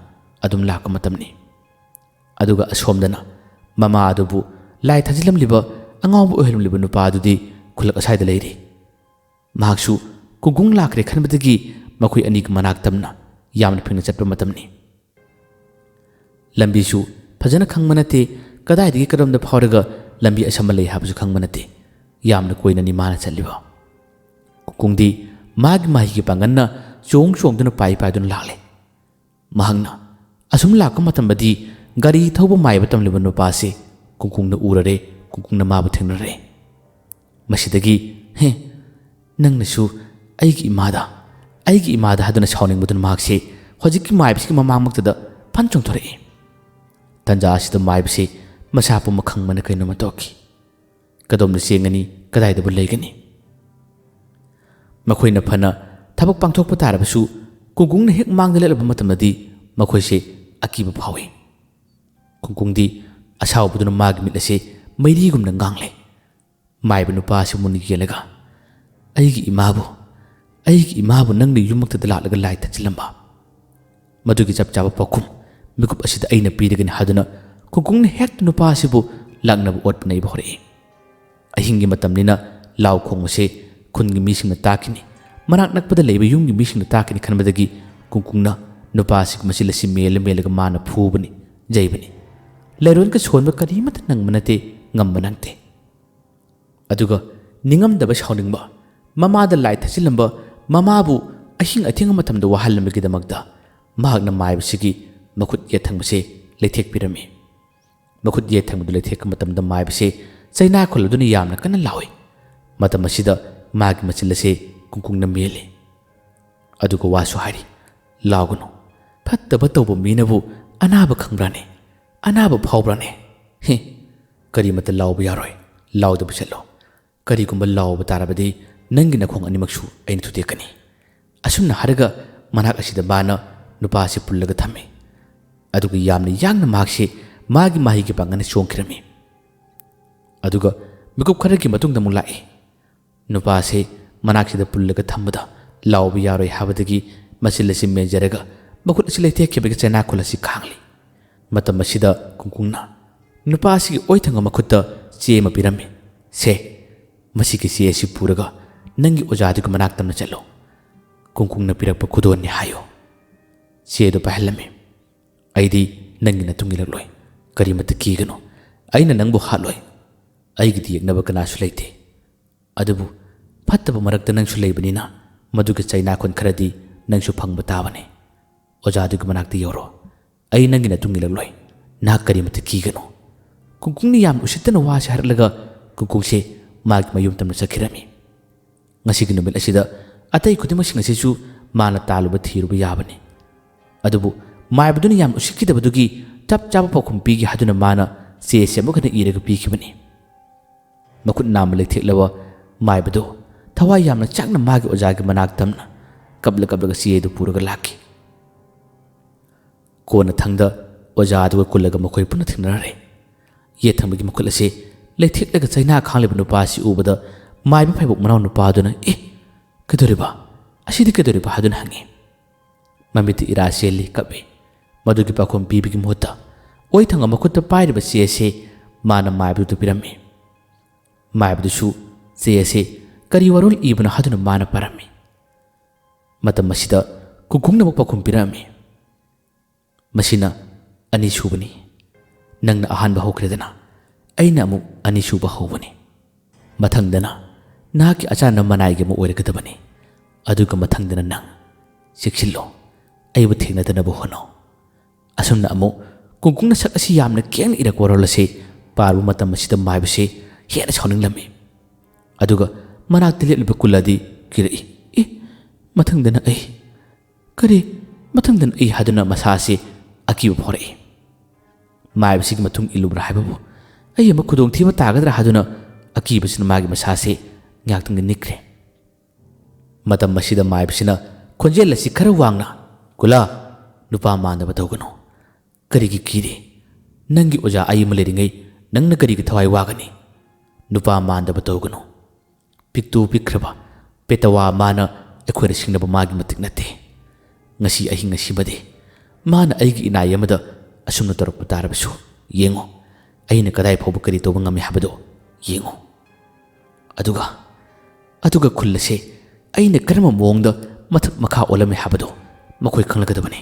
ꯑꯗꯨꯝ ꯂꯥꯛꯄ ꯃꯇꯝꯅꯤ꯫ ꯑꯗꯨꯒ ꯑꯁꯣꯝꯗꯅ ꯃꯃꯥ ꯑꯗꯨꯕꯨ ꯂꯥꯏ ꯊꯥꯖꯤꯜꯂꯝꯂꯤꯕ, ꯑꯉꯥꯎꯕ ꯑꯣꯏꯍꯜꯂꯝꯂꯤꯕ ꯅꯨꯄꯥ ꯑꯗꯨꯗꯤ ꯈꯨꯜꯂꯛ ꯑꯁ꯭ꯋꯥꯏꯗ ꯂꯩꯔꯤ꯫ ꯃꯍꯥꯛꯁꯨ ꯀꯨꯡꯒꯨꯡ ꯂꯥꯛꯈ꯭ꯔꯦ ꯈꯟꯕꯗꯒꯤ ꯃꯈꯣꯏ ꯑꯅꯤꯒꯤ ꯃꯅꯥꯛ ꯇꯝꯅ ꯌꯥꯝꯅ ꯐꯤꯡꯅ ꯆꯠꯄ ꯃꯇꯝꯅꯤ꯫ ꯂꯝꯕꯤꯁꯨ ꯐꯖꯅ ꯈꯪꯕ ꯅꯠꯇꯦ, ꯀꯗꯥꯏꯗꯒꯤ ꯀꯔꯣꯝꯗ ꯐꯥꯎꯔꯒ ꯂꯝꯕꯤ ꯑꯁꯝꯕ ꯂꯩ ꯍꯥꯏꯕꯁꯨ ꯈꯪꯕ ꯅꯠꯇꯦ꯫ ꯌꯥꯝꯅ ꯀꯣꯏꯅꯅꯤ ꯃꯥꯅ ꯆꯠꯂꯤꯕ꯫ ꯀꯨꯡꯒꯨꯡꯗꯤ ꯃꯥꯒꯤ ꯃꯍꯩꯒꯤ ꯄꯥꯡꯒꯜꯅ ꯆꯣꯡ ꯆꯣꯡꯗꯨꯅ ꯄꯥꯏ ꯄꯥꯏꯗꯨꯅ ꯂꯥꯛꯂꯦ꯫ ꯃꯍꯥꯛꯅ ꯑꯁꯨꯝ ꯂꯥꯛꯄ ꯃꯇꯝꯗꯗꯤ ꯒꯥꯔꯤ ꯊꯧꯕ ꯃꯥꯏꯕ ꯇꯝꯂꯤꯕ ꯅꯨꯄꯥꯁꯤ ꯀꯨꯡꯒꯨꯡꯅ ꯎꯔꯔꯦ, ꯀꯨꯡꯒꯨꯡꯅ ꯃꯥꯕꯨ ꯊꯦꯡꯅꯔꯦ꯫ ꯃꯁꯤꯗꯒꯤ, "ꯍꯦ, ꯅꯪꯅꯁꯨ ꯑꯩꯒꯤ ꯏꯃꯥꯗ, ꯑꯩꯒꯤ ꯏꯃꯥꯗ" ꯍꯥꯏꯗꯨꯅ ꯁꯥꯎꯅꯤꯡꯕꯗꯨꯅ ꯃꯍꯥꯛꯁꯤ ꯍꯧꯖꯤꯛꯀꯤ ꯃꯥꯏꯕꯁꯤꯒꯤ ꯃꯃꯥꯡꯃꯛꯇꯗ ꯐꯟ ꯆꯣꯡꯊꯣꯔꯛꯏ꯫ ꯇꯟꯖꯥ ꯑꯁꯤꯗ ꯃꯥꯏꯕꯁꯤ ꯃꯁꯥ ꯄꯨꯝꯕ ꯈꯪꯕꯅ ꯀꯩꯅꯣꯝꯃ ꯇꯧꯈꯤ꯫ ꯀꯗꯣꯝꯗ ꯆꯦꯟꯒꯅꯤ, ꯀꯗꯥꯏꯗꯕꯨ ꯂꯩꯒꯅꯤ? ꯃꯈꯣꯏꯅ ꯐꯅ ꯊꯕꯛ ꯄꯥꯡꯊꯣꯛꯄ ꯇꯥꯔꯕꯁꯨ, ꯀꯨꯡꯒꯨꯡꯅ ꯍꯦꯛ ꯃꯥꯡꯗ ꯂꯦꯞꯂꯕ ꯃꯇꯝꯗꯗꯤ ꯃꯈꯣꯏꯁꯦ ꯑꯀꯤꯕ ꯐꯥꯎꯏ꯫ ꯀꯨꯡꯒꯨꯡꯗꯤ ꯑꯁꯥꯎꯕꯗꯨꯅ ꯃꯥꯒꯤ ꯃꯤꯠ ꯑꯁꯤ ꯃꯩꯔꯤꯒꯨꯝꯅ ꯉꯥꯡꯂꯦ꯫ ꯃꯥꯏꯕ ꯅꯨꯄꯥ ꯑꯁꯤ ꯃꯨꯟꯅ ꯌꯦꯡꯂꯒ, "ꯑꯩꯒꯤ ꯏꯃꯥꯕꯨ, ꯑꯩꯒꯤ ꯏꯃꯥꯕꯨ ꯅꯪꯅ ꯌꯨꯝꯃꯛꯇꯗ ꯂꯥꯛꯂꯒ ꯂꯥꯏ ꯊꯥꯖꯤꯜꯂꯝꯕ, ꯃꯗꯨꯒꯤ ꯆꯞ ꯆꯥꯕ ꯄꯥꯎꯈꯨꯝ ꯃꯤꯀꯨꯞ ꯑꯁꯤꯗ ꯑꯩꯅ ꯄꯤꯔꯒꯅꯤ" ꯍꯥꯏꯗꯨꯅ ꯀꯨꯡꯒꯨꯡꯅ ꯍꯦꯛꯇ ꯅꯨꯄꯥ ꯑꯁꯤꯕꯨ ꯂꯥꯛꯅꯕ ꯑꯣꯠꯄ ꯅꯩꯕ ꯍꯧꯔꯛꯏ꯫ ꯑꯍꯤꯡꯒꯤ ꯃꯇꯝꯅꯤꯅ ꯂꯥꯎ ꯈꯣꯡꯕꯁꯦ ꯈꯨꯟꯒꯤ ꯃꯤꯁꯤꯡꯅ ꯇꯥꯈꯤꯅꯤ, ꯃꯅꯥꯛ ꯅꯛꯄꯗ ꯂꯩꯕ ꯌꯨꯝꯒꯤ ꯃꯤꯁꯤꯡꯅ ꯇꯥꯈꯤꯅꯤ ꯈꯟꯕꯗꯒꯤ ꯀꯨꯡꯒꯨꯡꯅ ꯅꯨꯄꯥ ꯑꯁꯤꯒꯤ ꯃꯆꯤꯜ ꯑꯁꯤ ꯃꯦꯜꯂ ꯃꯦꯜꯂꯒ ꯃꯥꯅ ꯐꯨꯕꯅꯤ, ꯌꯩꯕꯅꯤ꯫ ꯂꯩꯔꯣꯟꯒ ꯁꯣꯟꯕ ꯀꯔꯤꯃꯠꯇ ꯅꯪꯕ ꯅꯠꯇꯦ, ꯉꯝꯕ ꯅꯪꯗꯦ꯫ ꯑꯗꯨꯒ ꯅꯤꯡꯉꯝꯗꯕ ꯁꯥꯎꯅꯤꯡꯕ, ꯃꯃꯥꯗ ꯂꯥꯏ ꯊꯥꯖꯤꯜꯂꯝꯕ, ꯃꯃꯥꯕꯨ ꯑꯍꯤꯡ ꯑꯊꯦꯡꯕ ꯃꯇꯝꯗ ꯋꯥꯍꯜꯂꯝꯕꯒꯤꯗꯃꯛꯇ ꯃꯍꯥꯛꯅ ꯃꯥꯏꯕꯁꯤꯒꯤ ꯃꯈꯨꯠ ꯌꯦꯠ ꯊꯪꯕꯁꯦ ꯂꯩꯊꯦꯛꯄꯤꯔꯝꯃꯤ꯫ ꯃꯈꯨꯠ ꯌꯦꯠ ꯊꯪꯕꯗꯨ ꯂꯩꯊꯦꯛꯄ ꯃꯇꯝꯗ ꯃꯥꯏꯕꯁꯦ ꯆꯩꯅꯥ ꯈꯨꯜꯂꯗꯨꯅ ꯌꯥꯝꯅ ꯀꯟꯅ ꯂꯥꯎꯏ꯫ ꯃꯇꯝ ꯑꯁꯤꯗ ꯃꯥꯒꯤ ꯃꯆꯤꯜ ꯑꯁꯦ ꯀꯨꯡꯀꯨꯡꯅ ꯃꯦꯜꯂꯤ꯫ ꯑꯗꯨꯒ ꯋꯥꯁꯨ ꯍꯥꯏꯔꯤ, "ꯂꯥꯎꯒꯅꯨ꯫ ꯐꯠꯇꯕ ꯇꯧꯕ ꯃꯤꯅꯕꯨ ꯑꯅꯥꯕ ꯈꯪꯕ꯭ꯔꯥꯅꯦ? ꯑꯅꯥꯕ ꯐꯥꯎꯕ꯭ꯔꯥꯅꯦ? ꯍꯦ, ꯀꯔꯤꯃꯠꯇ ꯂꯥꯎꯕ ꯌꯥꯔꯣꯏ꯫ ꯂꯥꯎꯗꯕ ꯆꯠꯂꯣ꯫ ꯀꯔꯤꯒꯨꯝꯕ ꯂꯥꯎꯕ ꯇꯥꯔꯕꯗꯤ ꯅꯪꯒꯤ ꯅꯈꯣꯡ ꯑꯅꯤꯃꯛꯁꯨ ꯑꯩꯅ ꯊꯨꯗꯦꯛꯀꯅꯤ꯫" ꯑꯁꯨꯝꯅ ꯍꯥꯏꯔꯒ ꯃꯅꯥꯛ ꯑꯁꯤꯗ ꯃꯥꯅ ꯅꯨꯄꯥ ꯑꯁꯤ ꯄꯨꯜꯂꯒ ꯊꯝꯃꯤ꯫ ꯑꯗꯨꯒ ꯌꯥꯝꯅ ꯌꯥꯡꯅ ꯃꯍꯥꯛꯁꯤ ꯃꯥꯒꯤ ꯃꯍꯩꯒꯤ ꯄꯥꯡꯒꯜꯅ ꯆꯣꯡꯈꯤꯔꯝꯃꯤ꯫ ꯑꯗꯨꯒ ꯃꯤꯀꯨꯞ ꯈꯔꯒꯤ ꯃꯇꯨꯡꯗ ꯑꯃꯨꯛ ꯂꯥꯛꯏ꯫ ꯅꯨꯄꯥꯁꯤ ꯃꯅꯥꯛꯁꯤꯗ ꯄꯨꯜꯂꯒ ꯊꯝꯕꯗ ꯂꯥꯎꯕ ꯌꯥꯔꯣꯏ ꯍꯥꯏꯕꯗꯒꯤ ꯃꯆꯤꯜ ꯑꯁꯤ ꯃꯦꯟꯖꯔꯒ ꯃꯈꯨꯠ ꯑꯁꯤ ꯂꯩꯊꯦꯛꯈꯤꯕꯒꯤ ꯆꯩꯅꯥꯈꯣꯜ ꯑꯁꯤ ꯈꯥꯡꯂꯤ꯫ ꯃꯇꯝ ꯑꯁꯤꯗ ꯀꯨꯡꯀꯨꯡꯅ ꯅꯨꯄꯥ ꯑꯁꯤꯒꯤ ꯑꯣꯏꯊꯪꯕ ꯃꯈꯨꯠꯇ ꯆꯦ ꯑꯃ ꯄꯤꯔꯝꯃꯤ꯫ "ꯁꯦ, ꯃꯁꯤꯒꯤ ꯆꯦ ꯑꯁꯤ ꯄꯨꯔꯒ ꯅꯪꯒꯤ ꯑꯣꯖꯥꯗꯨꯒꯤ ꯃꯅꯥꯛ ꯇꯝꯅ ꯆꯠꯂꯨ꯫ ꯀꯨꯡꯀꯨꯡꯅ ꯄꯤꯔꯛꯄ ꯈꯨꯗꯣꯜꯅꯤ ꯍꯥꯏꯌꯨ꯫" ꯆꯦ ꯑꯗꯨ ꯄꯥꯏꯍꯜꯂꯝꯃꯤ꯫ "ꯑꯩꯗꯤ ꯅꯪꯒꯤ ꯃꯇꯨꯡ ꯏꯜꯂꯛꯂꯣꯏ꯫ ꯀꯔꯤꯃꯠꯇ ꯀꯤꯒꯅꯨ꯫ ꯑꯩꯅ ꯅꯪꯕꯨ ꯍꯥꯠꯂꯣꯏ꯫ ꯑꯩꯒꯤꯗꯤ ꯌꯦꯛꯅꯕ ꯀꯅꯥꯁꯨ ꯂꯩꯇꯦ꯫ ꯑꯗꯨꯕꯨ ꯐꯠꯇꯕ ꯃꯔꯛꯇ ꯅꯪꯁꯨ ꯂꯩꯕꯅꯤꯅ ꯃꯗꯨꯒꯤ ꯆꯩꯅꯥꯈꯣꯟ ꯈꯔꯗꯤ ꯅꯪꯁꯨ ꯐꯪꯕ ꯇꯥꯕꯅꯤ꯫ ꯑꯣꯖꯥꯗꯨꯒꯤ ꯃꯅꯥꯛꯇ ꯌꯧꯔꯣ꯫ ꯑꯩ ꯅꯪꯒꯤ ꯅꯇꯨꯡ ꯏꯜꯂꯛꯂꯣꯏ꯫ ꯅꯍꯥꯛ ꯀꯔꯤꯃꯠꯇ ꯀꯤꯒꯅꯨ꯫" ꯀꯨꯡꯀꯨꯡꯅ ꯌꯥꯝꯅ ꯎꯁꯤꯠꯇꯅ ꯋꯥꯁꯤ ꯍꯥꯏꯔꯛꯂꯒ ꯀꯨꯡꯀꯨꯡꯁꯦ ꯃꯥꯒꯤ ꯃꯌꯨꯝ ꯇꯝꯅ ꯆꯠꯈꯤꯔꯝꯃꯤ꯫ ꯉꯁꯤꯒꯤ ꯅꯨꯃꯤꯠ ꯑꯁꯤꯗ ꯑꯇꯩ ꯈꯨꯗꯤꯡꯃꯛꯁꯤꯡ ꯑꯁꯤꯁꯨ ꯃꯥꯅ ꯇꯥꯜꯂꯨꯕ ꯊꯤꯔꯨꯕ ꯌꯥꯕꯅꯤ꯫ ꯑꯗꯨꯕꯨ ꯃꯥꯏꯕꯗꯨꯅ ꯌꯥꯝꯅ ꯎꯁꯤꯠꯈꯤꯗꯕꯗꯨꯒꯤ ꯆꯞ ꯆꯥꯕ ꯄꯥꯎꯈꯨꯝ ꯄꯤꯒꯦ ꯍꯥꯏꯗꯨꯅ ꯃꯥꯅ ꯆꯦ ꯑꯁꯤ ꯑꯃꯨꯛ ꯍꯟꯅ ꯏꯔꯒ ꯄꯤꯈꯤꯕꯅꯤ꯫ ꯃꯈꯨꯠ ꯅꯥꯝꯃ ꯂꯩꯊꯦꯛꯂꯕ ꯃꯥꯏꯕꯗꯨ ꯊꯋꯥꯏ ꯌꯥꯝꯅ ꯆꯥꯛꯅ ꯃꯥꯒꯤ ꯑꯣꯖꯥꯒꯤ ꯃꯅꯥꯛ ꯇꯝꯅ ꯀꯞꯂ ꯀꯞꯂꯒ ꯆꯦ ꯑꯗꯨ ꯄꯨꯔꯒ ꯂꯥꯛꯈꯤ꯫ ꯀꯣꯟꯅꯊꯪꯗ ꯑꯣꯖꯥ ꯑꯗꯨꯒ ꯀꯨꯜꯂꯒ ꯃꯈꯣꯏ ꯄꯨꯟꯅ ꯊꯦꯡꯅꯔꯦ꯫ ꯌꯦꯠ ꯊꯪꯕꯒꯤ ꯃꯈꯨꯠ ꯑꯁꯤ ꯂꯩꯊꯦꯛꯂꯒ ꯆꯩꯅꯥ ꯈꯥꯡꯂꯤꯕ ꯅꯨꯄꯥ ꯑꯁꯤ ꯎꯕꯗ ꯃꯥꯏꯕ ꯐꯩꯕꯣꯛ ꯃꯅꯥꯎ ꯅꯨꯄꯥ ꯑꯗꯨꯅ, "ꯑꯦ, ꯀꯩꯗꯧꯔꯤꯕ? ꯑꯁꯤꯗꯤ ꯀꯩꯗꯧꯔꯤꯕ?" ꯍꯥꯏꯗꯨꯅ ꯍꯪꯉꯤ꯫ ꯃꯃꯤꯠꯇ ꯏꯔꯥ ꯆꯦꯜꯂꯤ, ꯀꯞꯏ꯫ ꯃꯗꯨꯒꯤ ꯄꯥꯎꯈꯨꯝ ꯄꯤꯕꯒꯤ ꯃꯍꯨꯠꯇ ꯑꯣꯏꯊꯪꯕ ꯃꯈꯨꯠꯇ ꯄꯥꯏꯔꯤꯕ ꯆꯦ ꯑꯁꯤ ꯃꯥꯅ ꯃꯥꯏꯕꯗꯨꯗ ꯄꯤꯔꯝꯃꯤ꯫ ꯃꯥꯏꯕꯗꯨꯁꯨ ꯆꯦ ꯑꯁꯤ ꯀꯔꯤ ꯋꯥꯔꯣꯜ ꯏꯕꯅꯣ ꯍꯥꯏꯗꯨꯅ ꯃꯥꯅ ꯄꯥꯔꯝꯃꯤ꯫ ꯃꯇꯝ ꯑꯁꯤꯗ ꯀꯨꯡꯀꯨꯡꯅ ꯑꯃꯨꯛ ꯄꯥꯎꯈꯨꯝ ꯄꯤꯔꯛꯑꯝꯃꯤ꯫ "ꯃꯁꯤꯅ ꯑꯅꯤꯁꯨꯕꯅꯤ꯫ ꯅꯪꯅ ꯑꯍꯥꯟꯕ ꯍꯧꯈ꯭ꯔꯦꯗꯅ, ꯑꯩꯅ ꯑꯃꯨꯛ ꯑꯅꯤꯁꯨꯕ ꯍꯧꯕꯅꯤ꯫ ꯃꯊꯪꯗꯅ ꯅꯍꯥꯛꯀꯤ ꯑꯆꯥꯟꯅ ꯃꯅꯥꯏꯒꯤ ꯑꯃ ꯑꯣꯏꯔꯒꯗꯕꯅꯤ꯫ ꯑꯗꯨꯒ ꯃꯊꯪꯗꯅ ꯅꯪ꯫ ꯆꯦꯛꯁꯤꯜꯂꯣ, ꯑꯩꯕꯨ ꯊꯦꯡꯅꯗꯅꯕ ꯍꯣꯠꯅꯧ꯫" ꯑꯁꯨꯝꯅ ꯑꯃꯨꯛ ꯀꯨꯡꯀꯨꯡꯅ ꯁꯛ ꯑꯁꯤ ꯌꯥꯝꯅ ꯀꯦꯡꯅ ꯏꯔꯛꯄ ꯋꯥꯔꯣꯜ ꯑꯁꯤ ꯄꯥꯔꯨꯕ ꯃꯇꯝ ꯑꯁꯤꯗ ꯃꯥꯏꯕꯁꯤ ꯍꯦꯟꯅ ꯁꯥꯎꯅꯤꯡꯂꯝꯃꯤ꯫ ꯑꯗꯨꯒ ꯃꯅꯥꯛꯇ ꯂꯦꯞꯂꯤꯕ ꯀꯨꯜ ꯑꯗꯤ ꯀꯤꯔꯛꯏ꯫ "ꯑꯦ, ꯃꯊꯪꯗꯅ ꯑꯩ꯫ ꯀꯔꯤ? ꯃꯊꯪꯗꯅ ꯑꯩ?" ꯍꯥꯏꯗꯨꯅ ꯃꯁꯥ ꯑꯁꯤ ꯑꯀꯤꯕ ꯐꯥꯎꯔꯛꯏ꯫ ꯃꯥꯏꯕꯁꯤꯒꯤ ꯃꯇꯨꯡ ꯏꯜꯂꯨꯕ꯭ꯔꯥ ꯍꯥꯏꯕꯕꯨ ꯑꯩ ꯑꯃꯨꯛ ꯈꯨꯗꯣꯡꯊꯤꯕ ꯇꯥꯒꯗ꯭ꯔꯥ ꯍꯥꯏꯗꯨꯅ ꯑꯀꯤꯕꯁꯤꯅ ꯃꯥꯒꯤ ꯃꯁꯥꯁꯤ ꯉꯥꯏꯍꯥꯛꯇꯪꯗꯤ ꯅꯤꯛꯈ꯭ꯔꯦ꯫ ꯃꯇꯝ ꯑꯁꯤꯗ ꯃꯥꯏꯕꯁꯤꯅ ꯈꯣꯟꯖꯦꯜ ꯑꯁꯤ ꯈꯔ ꯋꯥꯡꯅ, "ꯀꯨꯂꯥ, ꯅꯨꯄꯥ ꯃꯥꯟꯗꯕ ꯇꯧꯒꯅꯨ꯫ ꯀꯔꯤꯒꯤ ꯀꯤꯔꯤ? ꯅꯪꯒꯤ ꯑꯣꯖꯥ ꯑꯩ ꯑꯃ ꯂꯩꯔꯤꯉꯩ ꯅꯪꯅ ꯀꯔꯤꯒꯤ ꯊꯋꯥꯏ ꯋꯥꯒꯅꯤ? ꯅꯨꯄꯥ ꯃꯥꯟꯗꯕ ꯇꯧꯒꯅꯨ꯫ ꯄꯤꯛꯇꯨ ꯄꯤꯛꯈ꯭ꯔꯕ ꯄꯦꯇꯋꯥ ꯃꯥꯅ ꯑꯩꯈꯣꯏꯗ ꯁꯤꯡꯅꯕ ꯃꯥꯒꯤ ꯃꯇꯤꯛ ꯅꯠꯇꯦ꯫ ꯉꯁꯤ ꯑꯍꯤꯡ ꯑꯁꯤꯃꯗꯤ ꯃꯥꯅ ꯑꯩꯒꯤ ꯏꯅꯥꯏ ꯑꯃꯗ ꯑꯁꯨꯝꯅ ꯇꯧꯔꯛꯄ ꯇꯥꯔꯕꯁꯨ, ꯌꯦꯡꯉꯨ, ꯑꯩꯅ ꯀꯗꯥꯏ ꯐꯥꯎꯕ ꯀꯔꯤ ꯇꯧꯕ ꯉꯝꯃꯤ ꯍꯥꯏꯕꯗꯣ ꯌꯦꯡꯉꯨ꯫ ꯑꯗꯨꯒ, ꯑꯗꯨꯒ ꯈꯨꯜ ꯑꯁꯦ ꯑꯩꯅ ꯀꯔꯝꯕ ꯃꯑꯣꯡꯗ ꯃꯊꯛ ꯃꯈꯥ ꯑꯣꯜꯂꯝꯃꯤ ꯍꯥꯏꯕꯗꯣ ꯃꯈꯣꯏ ꯈꯪꯂꯒꯗꯕꯅꯤ꯫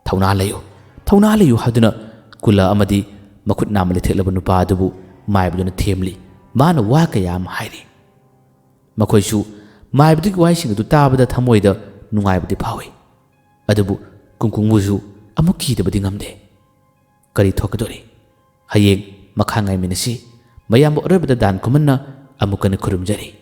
ꯊꯧꯅꯥ ꯂꯩꯌꯨ, ꯊꯧꯅꯥ ꯂꯩꯌꯨ ꯍꯥꯏꯗꯨꯅ ꯀꯨꯂꯥ ꯑꯃꯗꯤ ꯃꯈꯨꯠ ꯅꯥꯝꯃ ꯂꯩꯊꯦꯛꯂꯕ ꯅꯨꯄꯥ ꯑꯗꯨꯕꯨ ꯃꯥꯏꯕꯗꯨꯅ ꯊꯦꯝꯂꯤ꯫ ꯃꯥꯅ ꯋꯥ ꯀꯌꯥ ꯑꯃ ꯍꯥꯏꯔꯤ꯫ ꯃꯈꯣꯏꯁꯨ ꯃꯥꯏꯕꯗꯨꯒꯤ ꯋꯥꯍꯩꯁꯤꯡ ꯑꯗꯨ ꯇꯥꯕꯗ ꯊꯃꯣꯏꯗ ꯅꯨꯡꯉꯥꯏꯕꯗꯤ ꯐꯥꯎꯏ꯫ ꯑꯗꯨꯕꯨ ꯀꯨꯡꯀꯨꯡꯕꯨꯁꯨ ꯑꯃꯨꯛ ꯀꯤꯗꯕꯗꯤ ꯉꯝꯗꯦ꯫ ꯀꯔꯤ ꯊꯣꯛꯀꯗꯧꯔꯤ? ꯍꯌꯦꯡ ꯃꯈꯥ ꯉꯥꯏꯃꯤꯟꯅꯁꯤ꯫ ꯃꯌꯥꯝꯕ ꯑꯔꯣꯏꯕꯗ ꯗꯥꯟ ꯈꯨꯃꯟꯅ ꯑꯃꯨꯛ ꯍꯟꯅ ꯈꯨꯔꯨꯝꯖꯔꯤ꯫